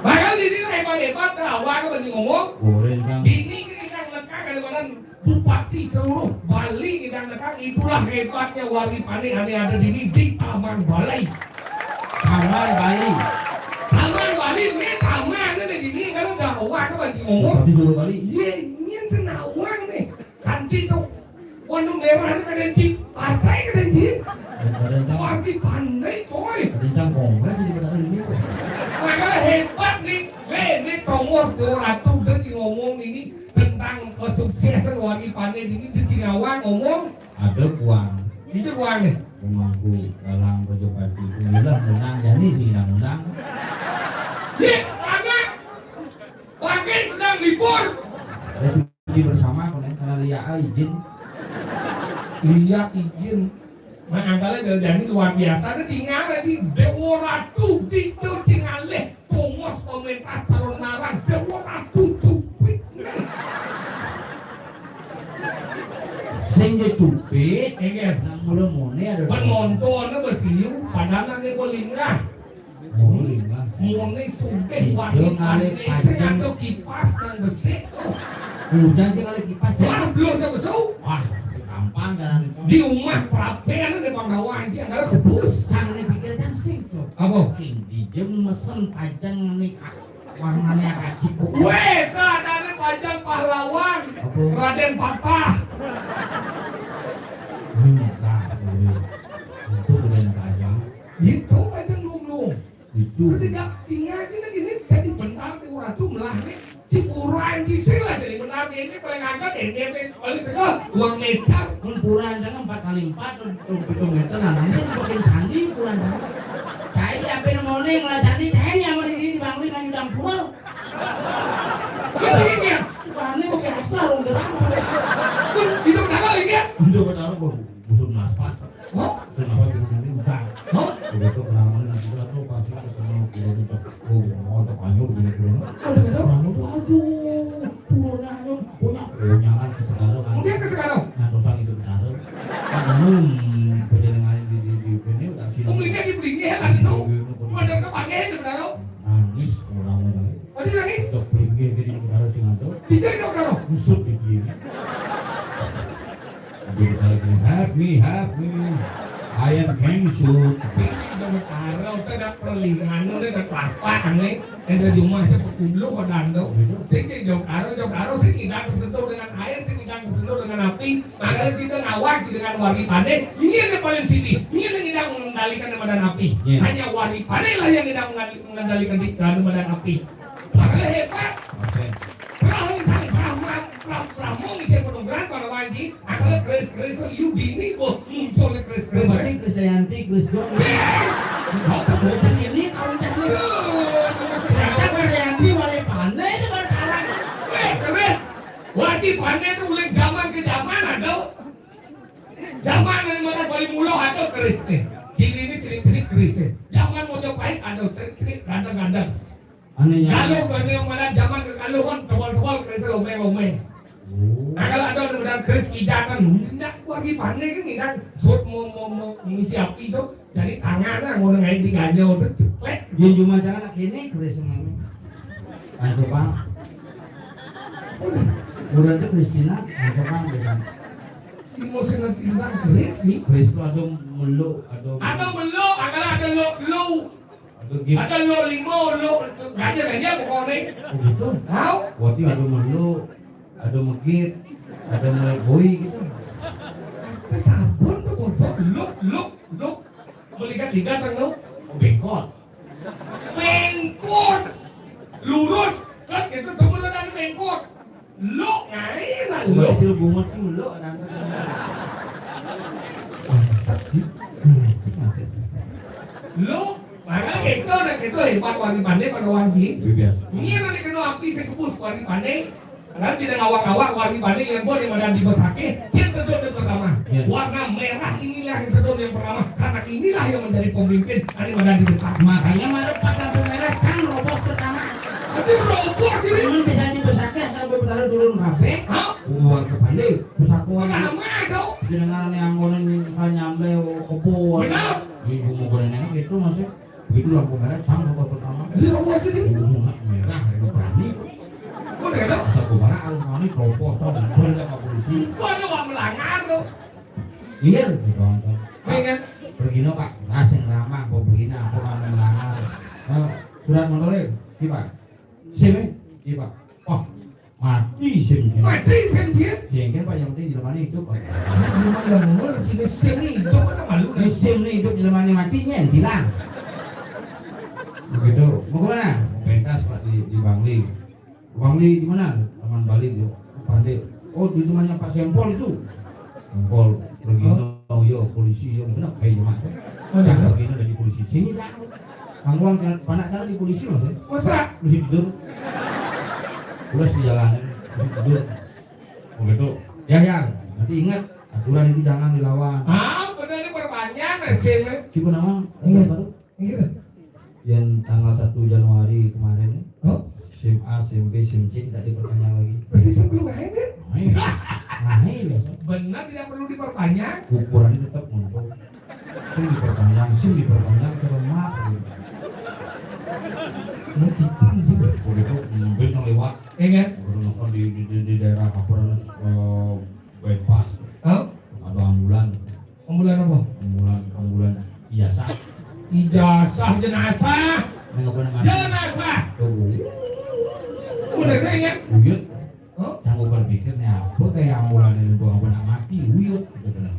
Bakal jadi hebat-hebat, dah awak apa ngomong. Goreng kan. Bini kita nekang ada badan bupati seluruh Bali kita nekang itulah hebatnya Wali Pane ada ada di ini di Taman Balai. Taman Bali. Taman Bali ini taman ada di ini kalau dah awak apa ngomong. Bupati seluruh Bali. Iya, ingin senawang nih. Kantin tuh. Warna merah itu kadang cing, partai kadang cing. Kadang-kadang Partai pandai coy. Kadang kongres di Batak ini. Makanya hebat nih. Weh, ini Thomas Dewa Ratu udah cing ngomong ini tentang kesuksesan Wali Pandai ini di Singawang ngomong. Ada kuang. Itu kuang nih. Pemangku dalam pejabat itu. Inilah menang jadi sih menang. Nih, anak. Pakai sedang libur. Cuti bersama konen karena Lia izin. Lia izin. Nah, angkala jadi luar biasa ada tinggal lagi Dewa Ratu di Cingaleh. Pongos pemerintah calon narang Dewa Ratu cupit. Sing dia cupit. Iya. Nang mula mone ada penonton besiu padahal nanti bolingah. Muni sugih wani ngalih pajang. Sing ado kipas nang besik. Hujan sing ngalih kipas. Wah, belum sampai su. Wah, gampang jalan itu. Di rumah prapen ada di Pandawa anjing ada kebus. Jangan dipikir kan sing tuh. Apa? King dijem mesen pajang nih warnanya agak ciku. Weh, ada pajang pahlawan. Apa? Raden Patah. Ini kah, ini. Itu keren pajang. Itu pajang lumlung. Itu. Udah gak tinggal sih lagi ini jadi benar di Ratu melah nih. Cipuran sih lah jadi benar ini paling angkat ini paling tegak uang meter. Mun puran jangan empat kali empat tuh tuh itu meter namanya makin canggih puran. Saya apa yang mau nih ngelah canggih tanya sama ini di Bangli kan udah pura. Terus ini dia. Wah ini pakai asal dong gerang. Hidup dalam ini ya. Hidup dalam kok. Busuk naspas. Hah? Kenapa kita ini utang? Hah? Begitu penamanya nanti kita tuh pasti ketemu guru itu. Oh, mau untuk anyur gini guru. Ada ada. Kamu tuh aduh, turunnya anyur. Punya punya kan ke segala kan. Kemudian ke sekarang. Nah, dosa itu benar. Kan belum perjalanan di di di ini udah sih. Kemudian di belinya kan itu. Ada apa pakai itu benar? Nangis orang-orang. Ada nangis. Udah belinya. Jadi karo sing ado. Dicek dong karo. Usut iki. Jadi kalau gini, "Help me, help me. I am cancer." Sing dong karo, teu ada perlingan, teu ada kelapa, aneh. Ada jumah cepet dulu kok dando. Sing dong karo, dong karo, sing tidak tersentuh dengan air, sing tidak tersentuh dengan api. Makanya kita ngawak dengan wargi pandai. Ini yang paling sini. Ini yang tidak mengendalikan badan api. Iya. Hanya wargi pandai lah yang tidak mengendalikan di dalam badan api. Makanya hebat. Oke. Perahu sang Brahma, Brah-, Brahma ngecek penungguran pada wanji. Adalah keris-keris Yudini, boh, muncul keris-keris. Berarti Krisdayanti, Krisdon. Bocah ini kalau cek ini. Ternyata Krisdayanti wali pandai itu baru kalah. Weh, keris. Wati pandai itu ulang zaman ke zaman ada. Zaman dari mana Bali Mulo ada keris nih. Sini ini ciri-ciri keris nih. Zaman Mojopahit ada ciri-ciri gandeng-gandeng. Anehnya. Kalau gandeng mana zaman kekaluhan tebal-tebal keris lomeng-lomeng. Oh. Nah, kalau ada orang bilang keris kijatan, ndak wargi pandai kan ngidak sut mau mau mau ngisi api itu. Jadi tangan lah, mau ngain di ganjau tuh ceklek. Yang cuma jangan nak ini keris mami. Nah, coba. Udah. Udah tuh Kristina, nah, coba, udah. Si mau sengat bilang keris sih. Keris tuh ada melu, ada. Ada melu, ada ada lo lo. Ada gitu. Ada lo limo, lo gajah gajah pokoknya. Oh gitu. Tahu? Waktu ada melu, ada megit, ada meleboi gitu. Apa sabun tuh bocor? Lo lo lo. Melihat-lihat kan lo. Oh, bengkot. Bengkot. Lurus kan gitu temen ada bengkot. Lo ngain lah lo. Itu bungut tuh lo ada. Lo, makanya gitu dan gitu hebat wangi pandai pada wangi. Biasa. Ini yang dikenal api sekebus wangi pandai. Karena tidak ngawak-ngawak warna bani yang boleh badan di besake, cien tedun yang pertama. Ya. Warna merah inilah yang tedun yang pertama, karena inilah yang menjadi pemimpin dari badan di depan. Makanya marep pas lampu merah kan robos pertama. Tapi robos ini. Cuman bisa di besake asal berputar turun kabeh. Hah? Warna bani, besake warna. Pertama dong. Dengan yang ngonen nyampe kebo. Benar. Ibu mau gonen enak itu masih. Begitu lampu merah, sang kebo pertama. Ini robos ini. Bunga merah, itu berani. Udah ada. Masa kebara harus mani, propos, tau, bener gak polisi? Gua ada wak melanggar tuh. Iya, gitu, Bang. Iya, kan? Pergi no, Pak. Nah, sing ramah, kok begini, apa kan melanggar? Eh, surat motornya, iya, Pak. SIM, iya, Pak. Oh, mati SIM dia. Mati SIM dia? Sehingga, Pak, yang penting jelemane hidup, Pak. Ini lemah, sini SIM nih hidup, mana malu. Ini SIM nih hidup, jelemane mati, nyen, hilang. Begitu. Mau kemana? Mau pentas, Pak, di, di Bangli. Bangli di mana? Taman Bali, yo. Pandai. Oh, di rumahnya Pak Sempol itu. Sempol, pergi. Oh. No, yo, polisi, yo. Benar, kayak rumah. Oh, iya. Pergi no dari polisi. Sini, Pak. Kangguan, panak cara di polisi, Mas, ya? Masa? Polisi tidur. Udah sejalanan, polisi tidur. Oh, gitu. Ya, ya. Nanti ingat, aturan itu jangan dilawan. Ah, benar ini perpanjang, SIM. Coba nama, iya. Baru. Iya. Yang tanggal satu Januari kemarin nih. Oh? SIM A, SIM B, SIM C tidak diperpanjang lagi. Berarti sebelum akhir kan? Nah, iya. Nah, iya. Benar tidak perlu diperpanjang. Ukurannya tetap muncul. SIM diperpanjang, SIM diperpanjang, coba maaf. Ini cicing juga. Udah tuh, mobil yang lewat. Iya kan? Udah nonton di, di, di, di daerah apa namanya, eh, bypass. Oh? Ada ambulan. Ambulan apa? Ambulan, ambulan ijazah. Ijazah jenazah. Ini nggak pernah mati. Jenazah. Tuh. Udah keringat. Uyut. Hah? Sanggup berpikir nih apa kayak ambulan ini gua nggak pernah mati. Uyut. Gitu kan.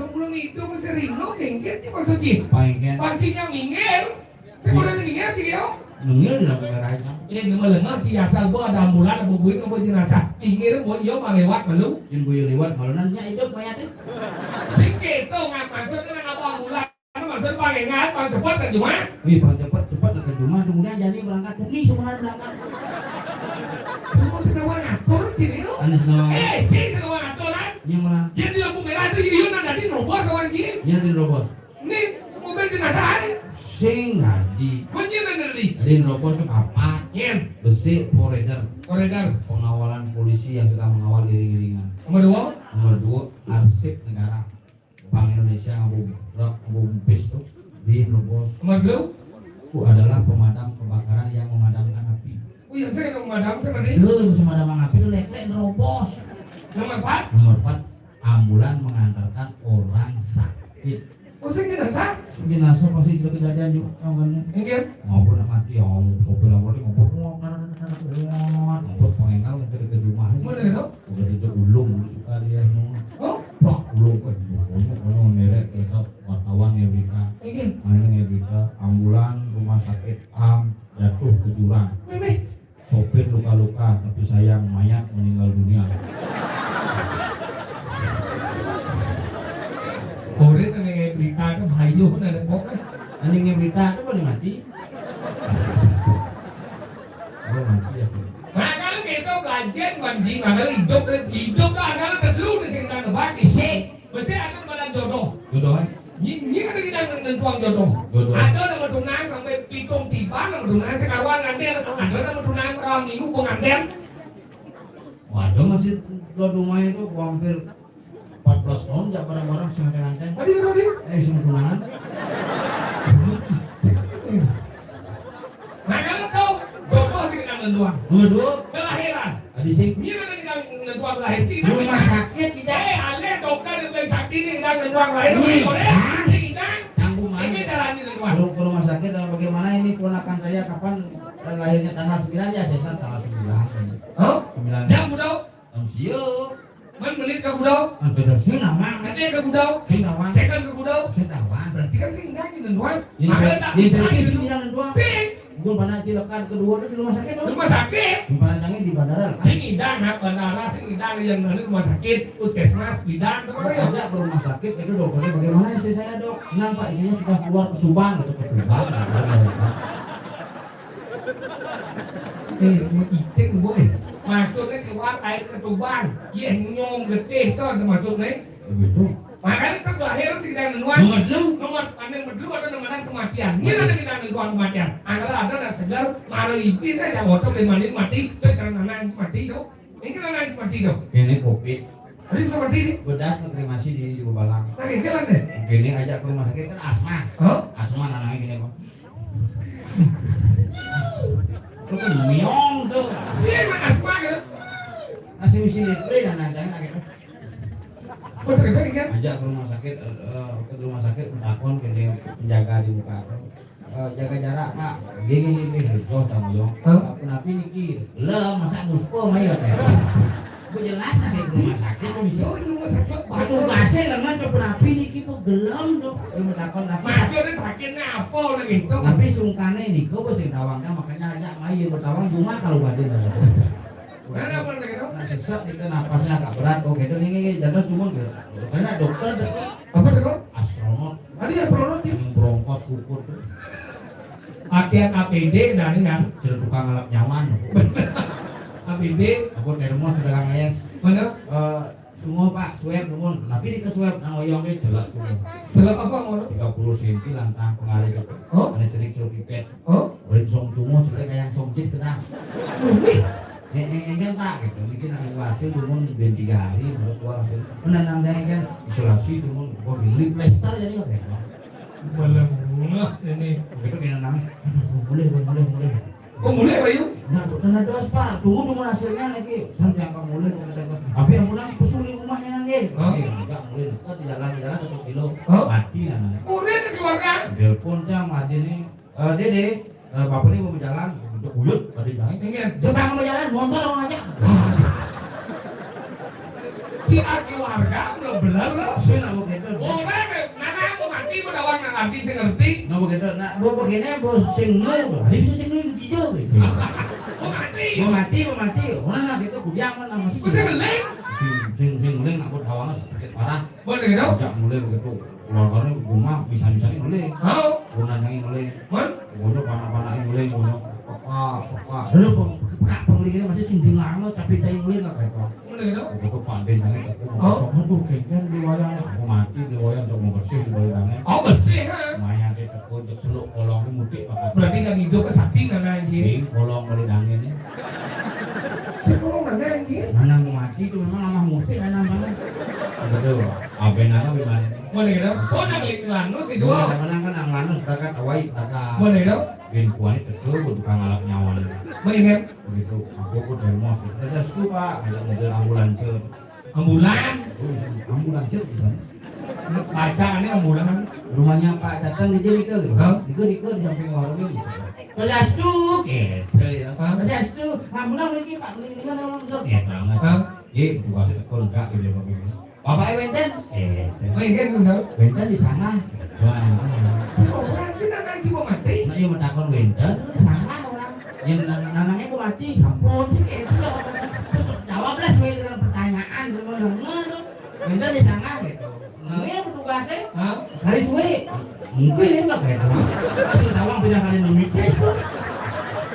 Ambulan itu masih rino, kengket sih maksudnya. Paling kan. Pancinya minggir. Saya mau nanya minggir sih, yo. Minggir di lampu merah aja. Ini nama lemah sih, asal gua ada ambulan, ada buin, ada jenazah. Pinggir, gua iyo, mau lewat malu. Yang gua lewat malu, nanya hidup mayatnya. Sing gitu, nggak maksudnya nggak tahu ambulan. Maksud pakai nggak, paling cepat ke rumah. Wih, paling cepat, cepat ke rumah. Tunggunya jadi berangkat, tunggu semua berangkat. Kamu senawan ngatur, sini lo. Anu senawan. Eh, cing senawan ngatur, kan? Yang mana? Yang di lampu merah itu, iya, nang tadi nerobos sama dia. Iya, nerobos. Ini mobil jenazah hari. Sing tadi. Menyen tadi. Tadi nerobos papat. Nyen. Besi foreigner. Foreigner. Pengawalan polisi yang sedang mengawal iring-iringan. Nomor dua. Nomor dua, arsip negara. Bank Indonesia ngabung, ngabung bis tuh di Brebes. Nomor dua. Itu adalah pemadam kebakaran yang memadamkan api. Yang saya nang madam seperti itu. Itu yang bisa madam api itu leklek nerobos. Nomor empat. Nomor empat, ambulan mengantarkan orang sakit. Oh, sing jenazah? Sing jenazah pasti itu kejadian juga, kan? Iya. Ngobot nak mati, ya Allah, sopir apa nih, ngobot, ngobot, ngobot, pengenal ke, ke rumah. Mana itu? Udah itu ulung, suka dia semua. Oh? Wah, ulung, eh, ulung, ulung, merek, kita wartawan ya, berita. Iya. Mana ya, berita, ambulan, rumah sakit, am, jatuh ke jurang. Mimih. Sopir luka-luka, tapi sayang mayat meninggal dunia. Orang yang ngai berita tu bayu nak report kan. Yang ngai berita tu boleh mati. Boleh mati ya. Nah, kalau kita belajar bukan jiwa, kalau hidup, hidup tu adalah terlalu di sini kan bagi. Sik. Mesti ada pada jodoh. Jodoh, eh? Nyi, nyi ada kita nentuang jodoh. Jodoh. Ada nama tunang sampai pitung tiba nama tunang sekarang nanti ada nama tunang orang minggu pengantin. Waduh, masih jodoh main tu, gua hampir empat belas tahun jak bareng-bareng sing nganten. Tadi itu dia. Eh, sing tunangan. Nah, kalau tahu jodoh sih kita nentuang. Nomor dua. Kelahiran. Tadi sih. Ini ada kita nentuang lahir sih. Rumah sakit kita. Eh, alih dokter yang paling sakti ini kita nentuang lahir. Ini. Boleh? Hah? Sih kita. Tanggung aja. Ini jalannya nentuang. Ke rumah sakit, eh, bagaimana ini keponakan saya kapan, eh, lahirnya tanggal sembilan ya, sesat tanggal sembilan. Hah? Sembilan. Jam udah. Jam sio. Man menit ke gudau? Kan beda sing nawang. Menit ke gudau? Sing nawang. Second ke gudau? Sing nawang. Berarti kan sing indah aja nentuan. Ini Makanya tak ini bisa saya gitu. Sing indah nentuan. Sing. Bukan pada cilekan kedua tu di rumah sakit tu. Rumah sakit. Bukan pada di bandara. Sing indah nak bandara, sing indah yang dari rumah sakit, puskesmas, bidan, tu mana ya? Ajak ke rumah sakit, itu dokternya bagaimana istri saya, Dok? Kenapa istrinya sudah keluar ketubang, kata ketubang. Eh, mau icing boy. Maksudnya keluar air ketubang. Iya nyong getih tu ada maksudnya. Begitu. Makanya tu lahir sing indah nentuan. Nomor telu. Nomor, mana nomor telu ada nama kematian. Ini ada kita nentuan kematian. Antara ada nak segar, malu ipi dah yang otot dan mandi mati, tu cara nanang mati tu. Ini nanang mati tu. Ini covid. Tapi bisa mati ni. Bedas nak terima kasih di, di Balang. Lagi jalan deh. Ini ajak ke rumah sakit kan asma. Hah? Asma nanangnya gini kok. Itu kan miong tu. Iya, kan asma gitu. Masih mesti litre dan nanjang gitu. Betul, betul, kan? Ajak ke rumah sakit, eh, eh, ke rumah sakit, menakon ke dia penjaga di muka apa. Eh, jaga jarak, Pak. Gini, gini, gini. Tuh, kamu yo. Hah? Kenapa niki? Lah, masa muspo mah ya, Teh? Aku jelas lah ke rumah sakit kok bisa. Yo, rumah sakit. Aduh, kasih lengan ke penapi niki kok gelem tuh. Dia menakon apa? Maksudnya sakitnya apa udah gitu? Tapi sungkane niko bos yang tawangnya, makanya ajak main bertawang cuma kalau badin. Mana apa udah gitu? Nah, sesak kita napasnya agak berat kok gitu. Nih, nih, nih, jatuh cuma gitu. Karena dokter tuh. Apa tuh, Kak? Astronot. Ada astronot di yang brongkos kukur tuh. Latihan A P D dari ya. Sudah tukang ngalap nyaman. A P D. Aku termos sedang es. Mana? Eh, semua Pak, swab numun. Tapi di ke swab nang oyong ke jelek tuh. Jelek apa, Mon? Tiga puluh senti lantang pengaris itu. Oh? Ada cerik cerik pipet. Oh? Beri song tumo jelek kayak song jit kena. Wih. Eh, eh, eh, kan Pak, gitu. Mungkin ada hasil numun ben tiga hari, menurut gua hasil. Menanang dia kan isolasi numun, gua beli plester jadi oke. Malah bunga ini. Begitu kena nang. Boleh, boleh, boleh, boleh. Oh, mulai, Bayu? Nah, tuh, kena dos, Pak. Tunggu, tunggu hasilnya lagi. Nanti angka mulai, kok kita. Tapi yang pulang pesuli rumahnya nanti. Hah? Eh, enggak, mulai. Kita di jalan, di jalan satu kilo. Hah? Mati lah, nah. Mulai ke keluarga? Telepon, Cang, mati nih. Eh, Dede, eh, Bapak ini mau berjalan. Untuk uyut, tadi jangan. Ingin. Coba mau berjalan, motor mau aja. Si aki warga belum bener loh. Sih, lah, mau gitu. Orang, mana aku mati, berdawan nang arti sing ngerti. Nah, begitu. Nah, gua begini, bos sing nu. Dia bisa sing nu hijau gitu. Mau mati. Mau mati, mau mati. Orang lah gitu, kudiang mana masih. Bisa beling. Sing, sing, sing beling, nak buat hawannya sakit parah. Boleh gitu? Sejak mulai begitu, keluarganya rumah bisa-bisa ini mulai. Hah? Gua nanyain mulai. Man? Gua panak-panakin mulai, gua papa, papa. Dulu, peka, peka, pembeli ini masih sing dengar, tapi cai mulai nggak kayak apa. Boleh gitu? Begitu Pak Den nangis, aku mau Oh. Kocok, aduh, kengken di wayang, aku mati di wayang, untuk mau bersih di wayangnya. Oh, bersih, ha? Lumayan deh, aku untuk seluk kolong ini mudik, Pak. Berarti nggak hidup ke sakti, nggak naik, ya? Sing kolong boleh dangin, ya. Si kolong nggak naik, ya? Mana mau mati itu memang lama mudik, mana mana. Betul, apa yang nana gimana? Mana gitu? Oh, nak lagi lanus itu. Mana mana kan nang lanus berangkat awai berangkat. Mana gitu? Gen kuani teke ku tukang alap nyawan. Mana gitu? Begitu. Aku ku demos. Saya setuju, Pak. Ada mobil ambulans. Ambulan. Oh, ambulans gitu kan. Bacaannya ambulan. Rumahnya Pak Catang di Jerika gitu. Hah? Di Jerika di samping warung ini. Pajastu, gitu ya. Hah? Pajastu, ambulan lagi Pak, beli lima nama betul. Ya, banget. Hah? Iya, buka setekor enggak gitu, Pak. Bapak wénten? Eh, wénten, wénten di sana. Wah, si orang sih nang Cibomati. Nah, iya, matakon wénten di sana orang. Yang nang-, nanangnya Bupati, sampun sih, kayak itu ya. Terus jawablah sesuai dengan pertanyaan, cuma denger. Wénten di sana gitu. Nah, iya, petugasnya. Hah? Hari suwe. Mungkin lah kayak itu. Terus tawang pindah kali nang mitis tuh.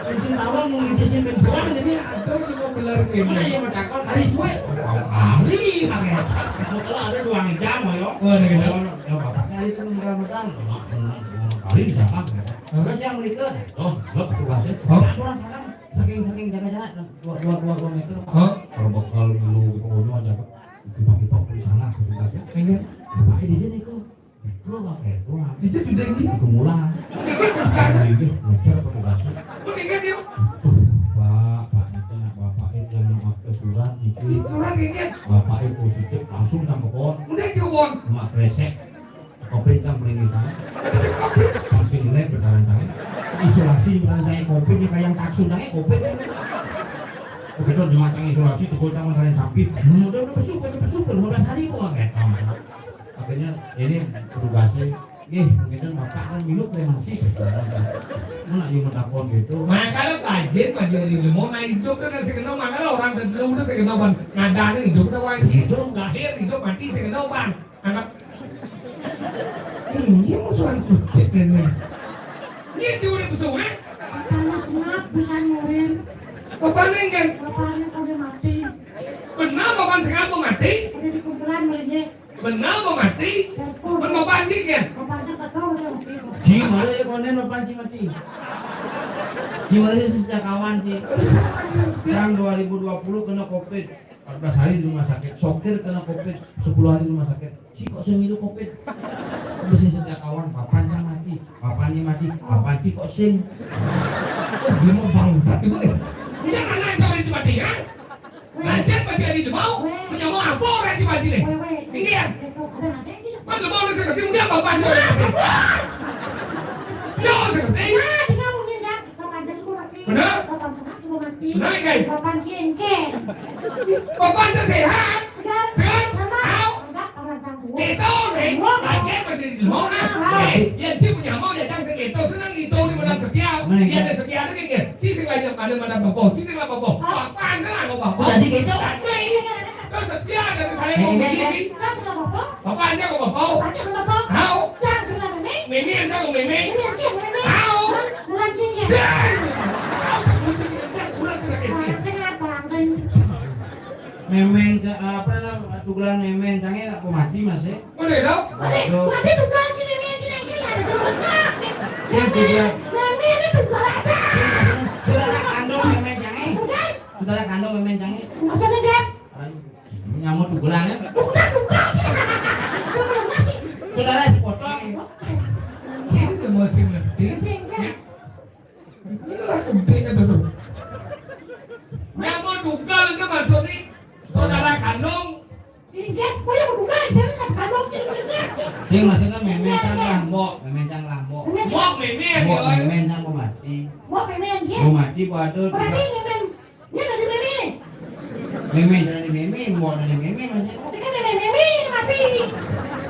Terus tawang mau mitisnya main bola, jadi ada di mau belar kayak gitu. Mana yang mau takut? Hari suwe. Udah hari pakai. Mau kalau ada dua jam, ayo. Wah, ada gitu. Ya, bapaknya hari itu ngeram-ngeram. Hari di sana. Terus yang menikah, terus lo petugasnya. Hah? Kurang sana. Saking-saking jaga jarak, dua, dua, dua, dua meter. Hah? Kalau bakal dulu gitu, aja, Pak. Kita, kita di sana, petugasnya. Enggak. Apa di sini kok? Itu pakai, wah. Itu sudah ini. Itu mulai. Ini kan petugas. Ini ngejar petugasnya. Lu ingat, yuk. Tuh, Pak, Pak, itu nak bapak itu yang pakai surat itu. Ini surat ini. Bapak itu positif, langsung sama pohon. Udah, itu pohon. Cuma kresek. Covid kan peringatan. Covid. Vaksin lab berdarah darah. Isolasi berdarah darah Covid, ya, kayak yang taksun darah Covid. Begitu di macam isolasi tuh, gue cuma kalian sapi. Hmm, udah, udah besuk, udah besuk, lima belas hari kok, kayak. Akhirnya ini petugasnya, "Nggih, mungkin bapak kan minum kremasi." Mana yang mau takon gitu? Makanya rajin aja di rumah, nah, hidup tuh nasi kenal, makanya orang kedua udah sekenal ban. Ngadane hidup udah wajib. Gitu. Lahir, hidup, mati sekenal ban. Angkat. Iya, musuhan kucit ini. Ini curi musuhan. Panas ngap bisa nyurin. Bapaknya kan? Bapaknya udah mati. Benar, bapak sekarang mau mati? Udah dikumpulan mulainya. Benar, mau mati? Telepon. Kan bapak anjing kan? Bapaknya betul saya waktu itu. Ji, malu ya konen bapak anjing mati. Ji, malu ya sejak kawan sih. Terus apa dia? Sekarang dua ribu dua puluh kena covid. Empat belas hari di rumah sakit, sokir kena covid, sepuluh hari di rumah sakit. Si kok sing milu covid? Terus sing setiap kawan, papan cang mati, papan ini mati, papan si kok sing. Dia mau bangsat itu, eh. Tidak ada yang tahu itu mati, ya? Lanjut mati hari itu mau, punya mau apa orang itu mati deh? Ini ya. Kan lu mau lu seperti, udah papan tuh orang sih. Udah seperti. Benar? Papan sehat semua mati. Benar, kan? Papan ciengkeng. Papan tuh sehat. Segar. Segar. Sama. Tahu. Enggak, orang kampung. Itu, nih. Wah. Lagi apa jadi mau, nah? Ah. Eh, ya, si punya mau, ya, jangan segitu. Senang itu, di modal setia. Mana, ya, ya? Ada setia, ada kayak gitu. Si sengaja pada mana bapak, si sengaja bapak. Ah. Papan tuh nggak bapak. Tadi gitu. Tadi. Terus setia dari saya mau begini. Saya sengaja bapak. Bapak aja mau bapak. Bapak aja mau bapak. Tahu. Saya sengaja meme. Meme aja mau meme. Meme aja mau meme. Tahu. Kurang cinta. Sing. Tahu, saya kurang cinta, kurang cinta kayak gini. Saya apa, saya? Memeng ke, apa namanya, tugelan memeng, cangnya nggak mau mati, Mas, ya? Udah, dong? Mati, waduh. Mati tugelan si memeng, si memeng, ada tugelan. Ya, dia. Memeng ini tugelan ada. Saudara kandung memeng, cangnya? Enggak. Saudara kandung memeng, cangnya? Maksudnya, enggak? Nyamuk tugelan ya? Bukan, bukan. Bukan, Mas. Saudara sepotong. Ini udah musim ngerti. Iya, iya. Inilah gede ya, betul. Nyamuk tugelan itu maksudnya saudara kandung. Iya, oh ya, bukan, jadi satu kandung, jadi bener. Sing maksudnya memeng cang lambok, memeng cang lambok. Memeng. Mbok memeng, mbok ya. Memeng cang mau mati. Mbok memeng, iya. Mau mati, waduh. Berarti memeng Iya, dari meme. Meme, dari meme, mau dari meme, Mas. Tapi kan meme, meme mati.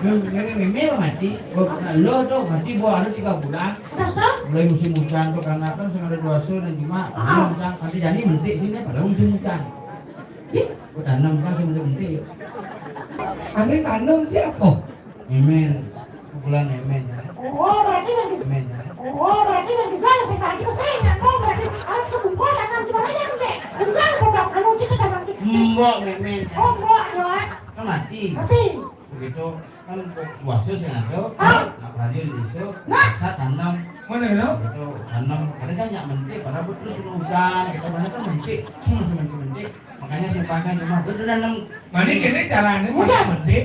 Meme, meme, meme mati. Oh, nah, lo tuh mati, baru tiga bulan. Terus tuh? Mulai musim hujan tuh, karena kan sing ada dua sun dan cuma, ah, hujan, nanti jadi mentik sini, padahal musim hujan. Ih. Aku tanam kan sing mentik. Aneh tanam siapa? Memen, pukulan memen. Oh, berarti nanti. Memen. Oh, berarti nanti juga si Pak Haji pesengan dong, berarti harus ke Bungkol, tanam cuma aja gede. Bukan produk anu, cita tanam cita. Mbok memen. Oh, mbok, ya. Kan mati. Mati. Begitu kan puasa sih ngaco. Ah. Nah, berani di desa. Nah. Saya tanam. Mana ya? Begitu tanam. Kadang kan nyak mentik, padahal terus kena hujan. Kita banyak kan mentik. Cuma sementik-mentik. Makanya saya pakai cuma itu nanam. Mana gini caranya? Udah. Mentik.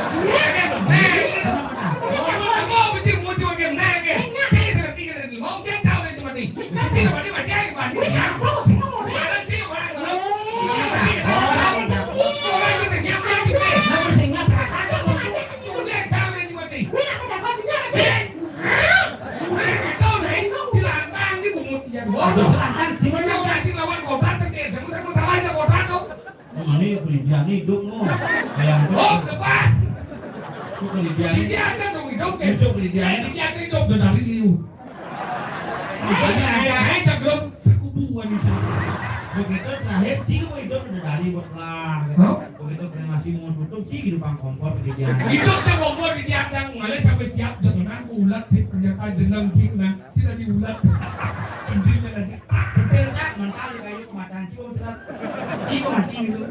Aduh, lantaran sih, Mas. Ini ya, pendidikan hidup, no. Kayak itu. Oh, depan. Itu pendidikan. Didiakan dong hidup, ya. Hidup pendidikan. Didiakan hidup, udah dari liu. Misalnya, ya, eh, jagoan sekubuan itu. Begitu terakhir, cing mau hidup udah dari buat lah. Hah? Begitu kena masih mau tutup, cing hidup bang kompor pendidikan. Hidup teh kompor didiakan, mulai sampai siap, jangan aku ulat sih, ternyata jeneng cing, nah, tidak diulat. Pendidikan aja. Betul, Kak. Mental di kayu kematan, cing mau telat. Cing mau mati gitu.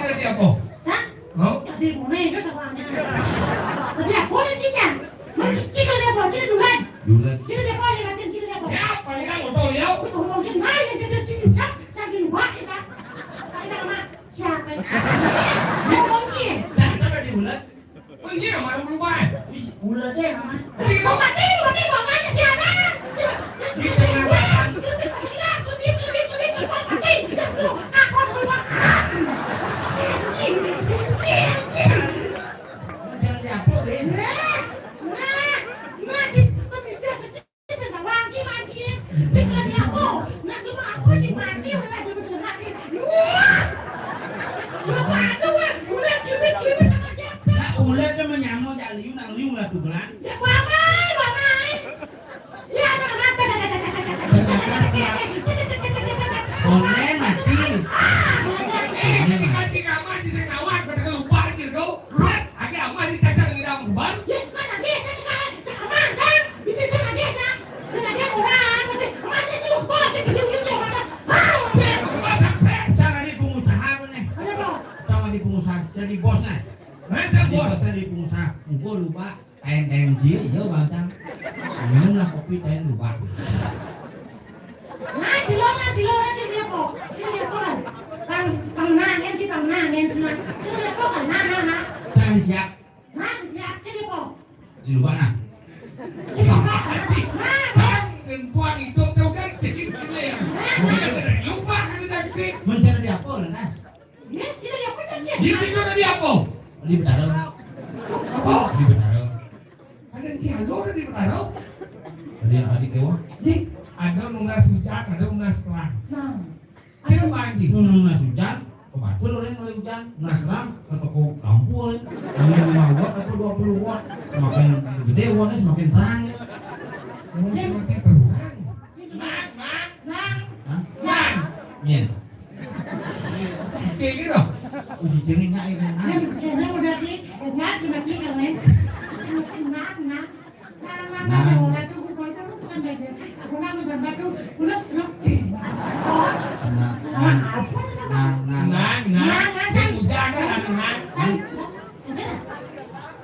Tidak dia apa? Hah? Hah? Tadi mulai itu tuh orangnya. Tadi apa nih, Cica? Mau Cica dia apa? Cica duluan. Duluan. Cica dia apa? Ya, latihan Cica dia apa? Siapa nih, Kang? Oto, ya? Ulah deh, Mama. Mati, mati, mati, mamanya si Anan. Di tengah makan. Jangan diapo, Ben. Nah, nah, nah, di, di, di, Sing lagi, lagi. Sing lagi apo? Nak cuma aku di mati, udah cuma sing lagi. Wah! Wah, aduh, wah. Udah, kibit, kibit sama siapa? Nak ular kan menyamo, jak liu, nang liu lah tu, Bang. Ya, bamai, bamai. Ya, nak mati. Ternyata siap. Online mati. Ini mah. Kasih kamu aja, saya kawan, pada lupa aja kau. Set, lagi aman dicacar dengan dalam kembang. Ya, mana dia, saya kawan. Aman, kan? Bisa saya lagi, kan? Dia lagi orang, nanti aman dia tuh, wah, dia tuh, dia tuh, dia tuh, ah. Set, kembang, set. Saya tadi pengusaha apa nih? Ada apa? Sama di pengusaha, jadi bos nih. Mana bos? Jadi bos, saya di pengusaha. Gua lupa. N M J, iya, Bang Cang. Minumlah kopi, tain lupa. Nah, si Lora, si Lora, si dia kok. Si dia kok. Pang, pang nang, kan si pang nang, kan si nang. Si dia kok, kan, nah, nah, nah. Jangan siap. Nah, siap, si dia kok. Di luar, nah. Si dia kok, nah. Cang, dan buang hidup, tau kan, jadi gila ya. Nah. Lupa, kan, taksi. Mencari apa, Nas? Iya, sini dia apa, Cang? Di situ tadi apa? Di Betara. Apa? Di Betara. Ada si Alo ada di Betara. Ada yang adik dewa? Di, ada nunas hujan, ada nunas terang. Nah. Ada apa, Anji? Nunas hujan, ke Batul orang oleh hujan, nunas terang, ke toko lampu orang. Yang lima watt atau dua puluh watt, semakin gede wattnya semakin terang ya. Oh, semakin terang. Mang, mang, mang. Hah? Mang. Nyen. Kayak gitu. Uji cengeng nggak ya, Mang? Nang, nang udah sih, nang semakin keren. Semakin nang, nang. Nang, nang, nang, nang, orang tuh, bukan tuh, bukan belajar. Aku nang bukan batu, ulas kenapa? Nang, nang, apa? Nang, nang. Nang, nang. Nang, nang, nang. Hujan, nang, nang. Nang, nang.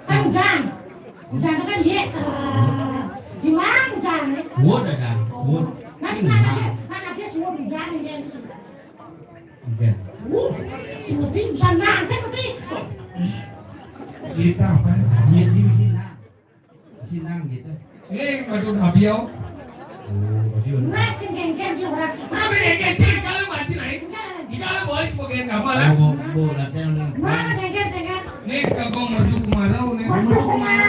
Kan hujan. Hujan itu kan, iya. Hilang hujan. Suwud ada, suwud. Nah, nah, nah, dia, nah, nah, dia suwud hujan, dia. Hujan. Uh, seperti bisa nang, seperti. Kita apa? Iya, di sini, nah. Di sini, nah, gitu. Eh, batu nabiau. Oh, pasti benar. Nah, sing geng-geng sih orang. Nah, sing geng-geng sih, kalau mati lain. Enggak. Di dalam boleh bagian kamar, lah. Oh, bu, bu, latihan, nih. Mana sing geng, sing geng? Nih, sekagong merdu kemarau, nih. Merdu kemarau.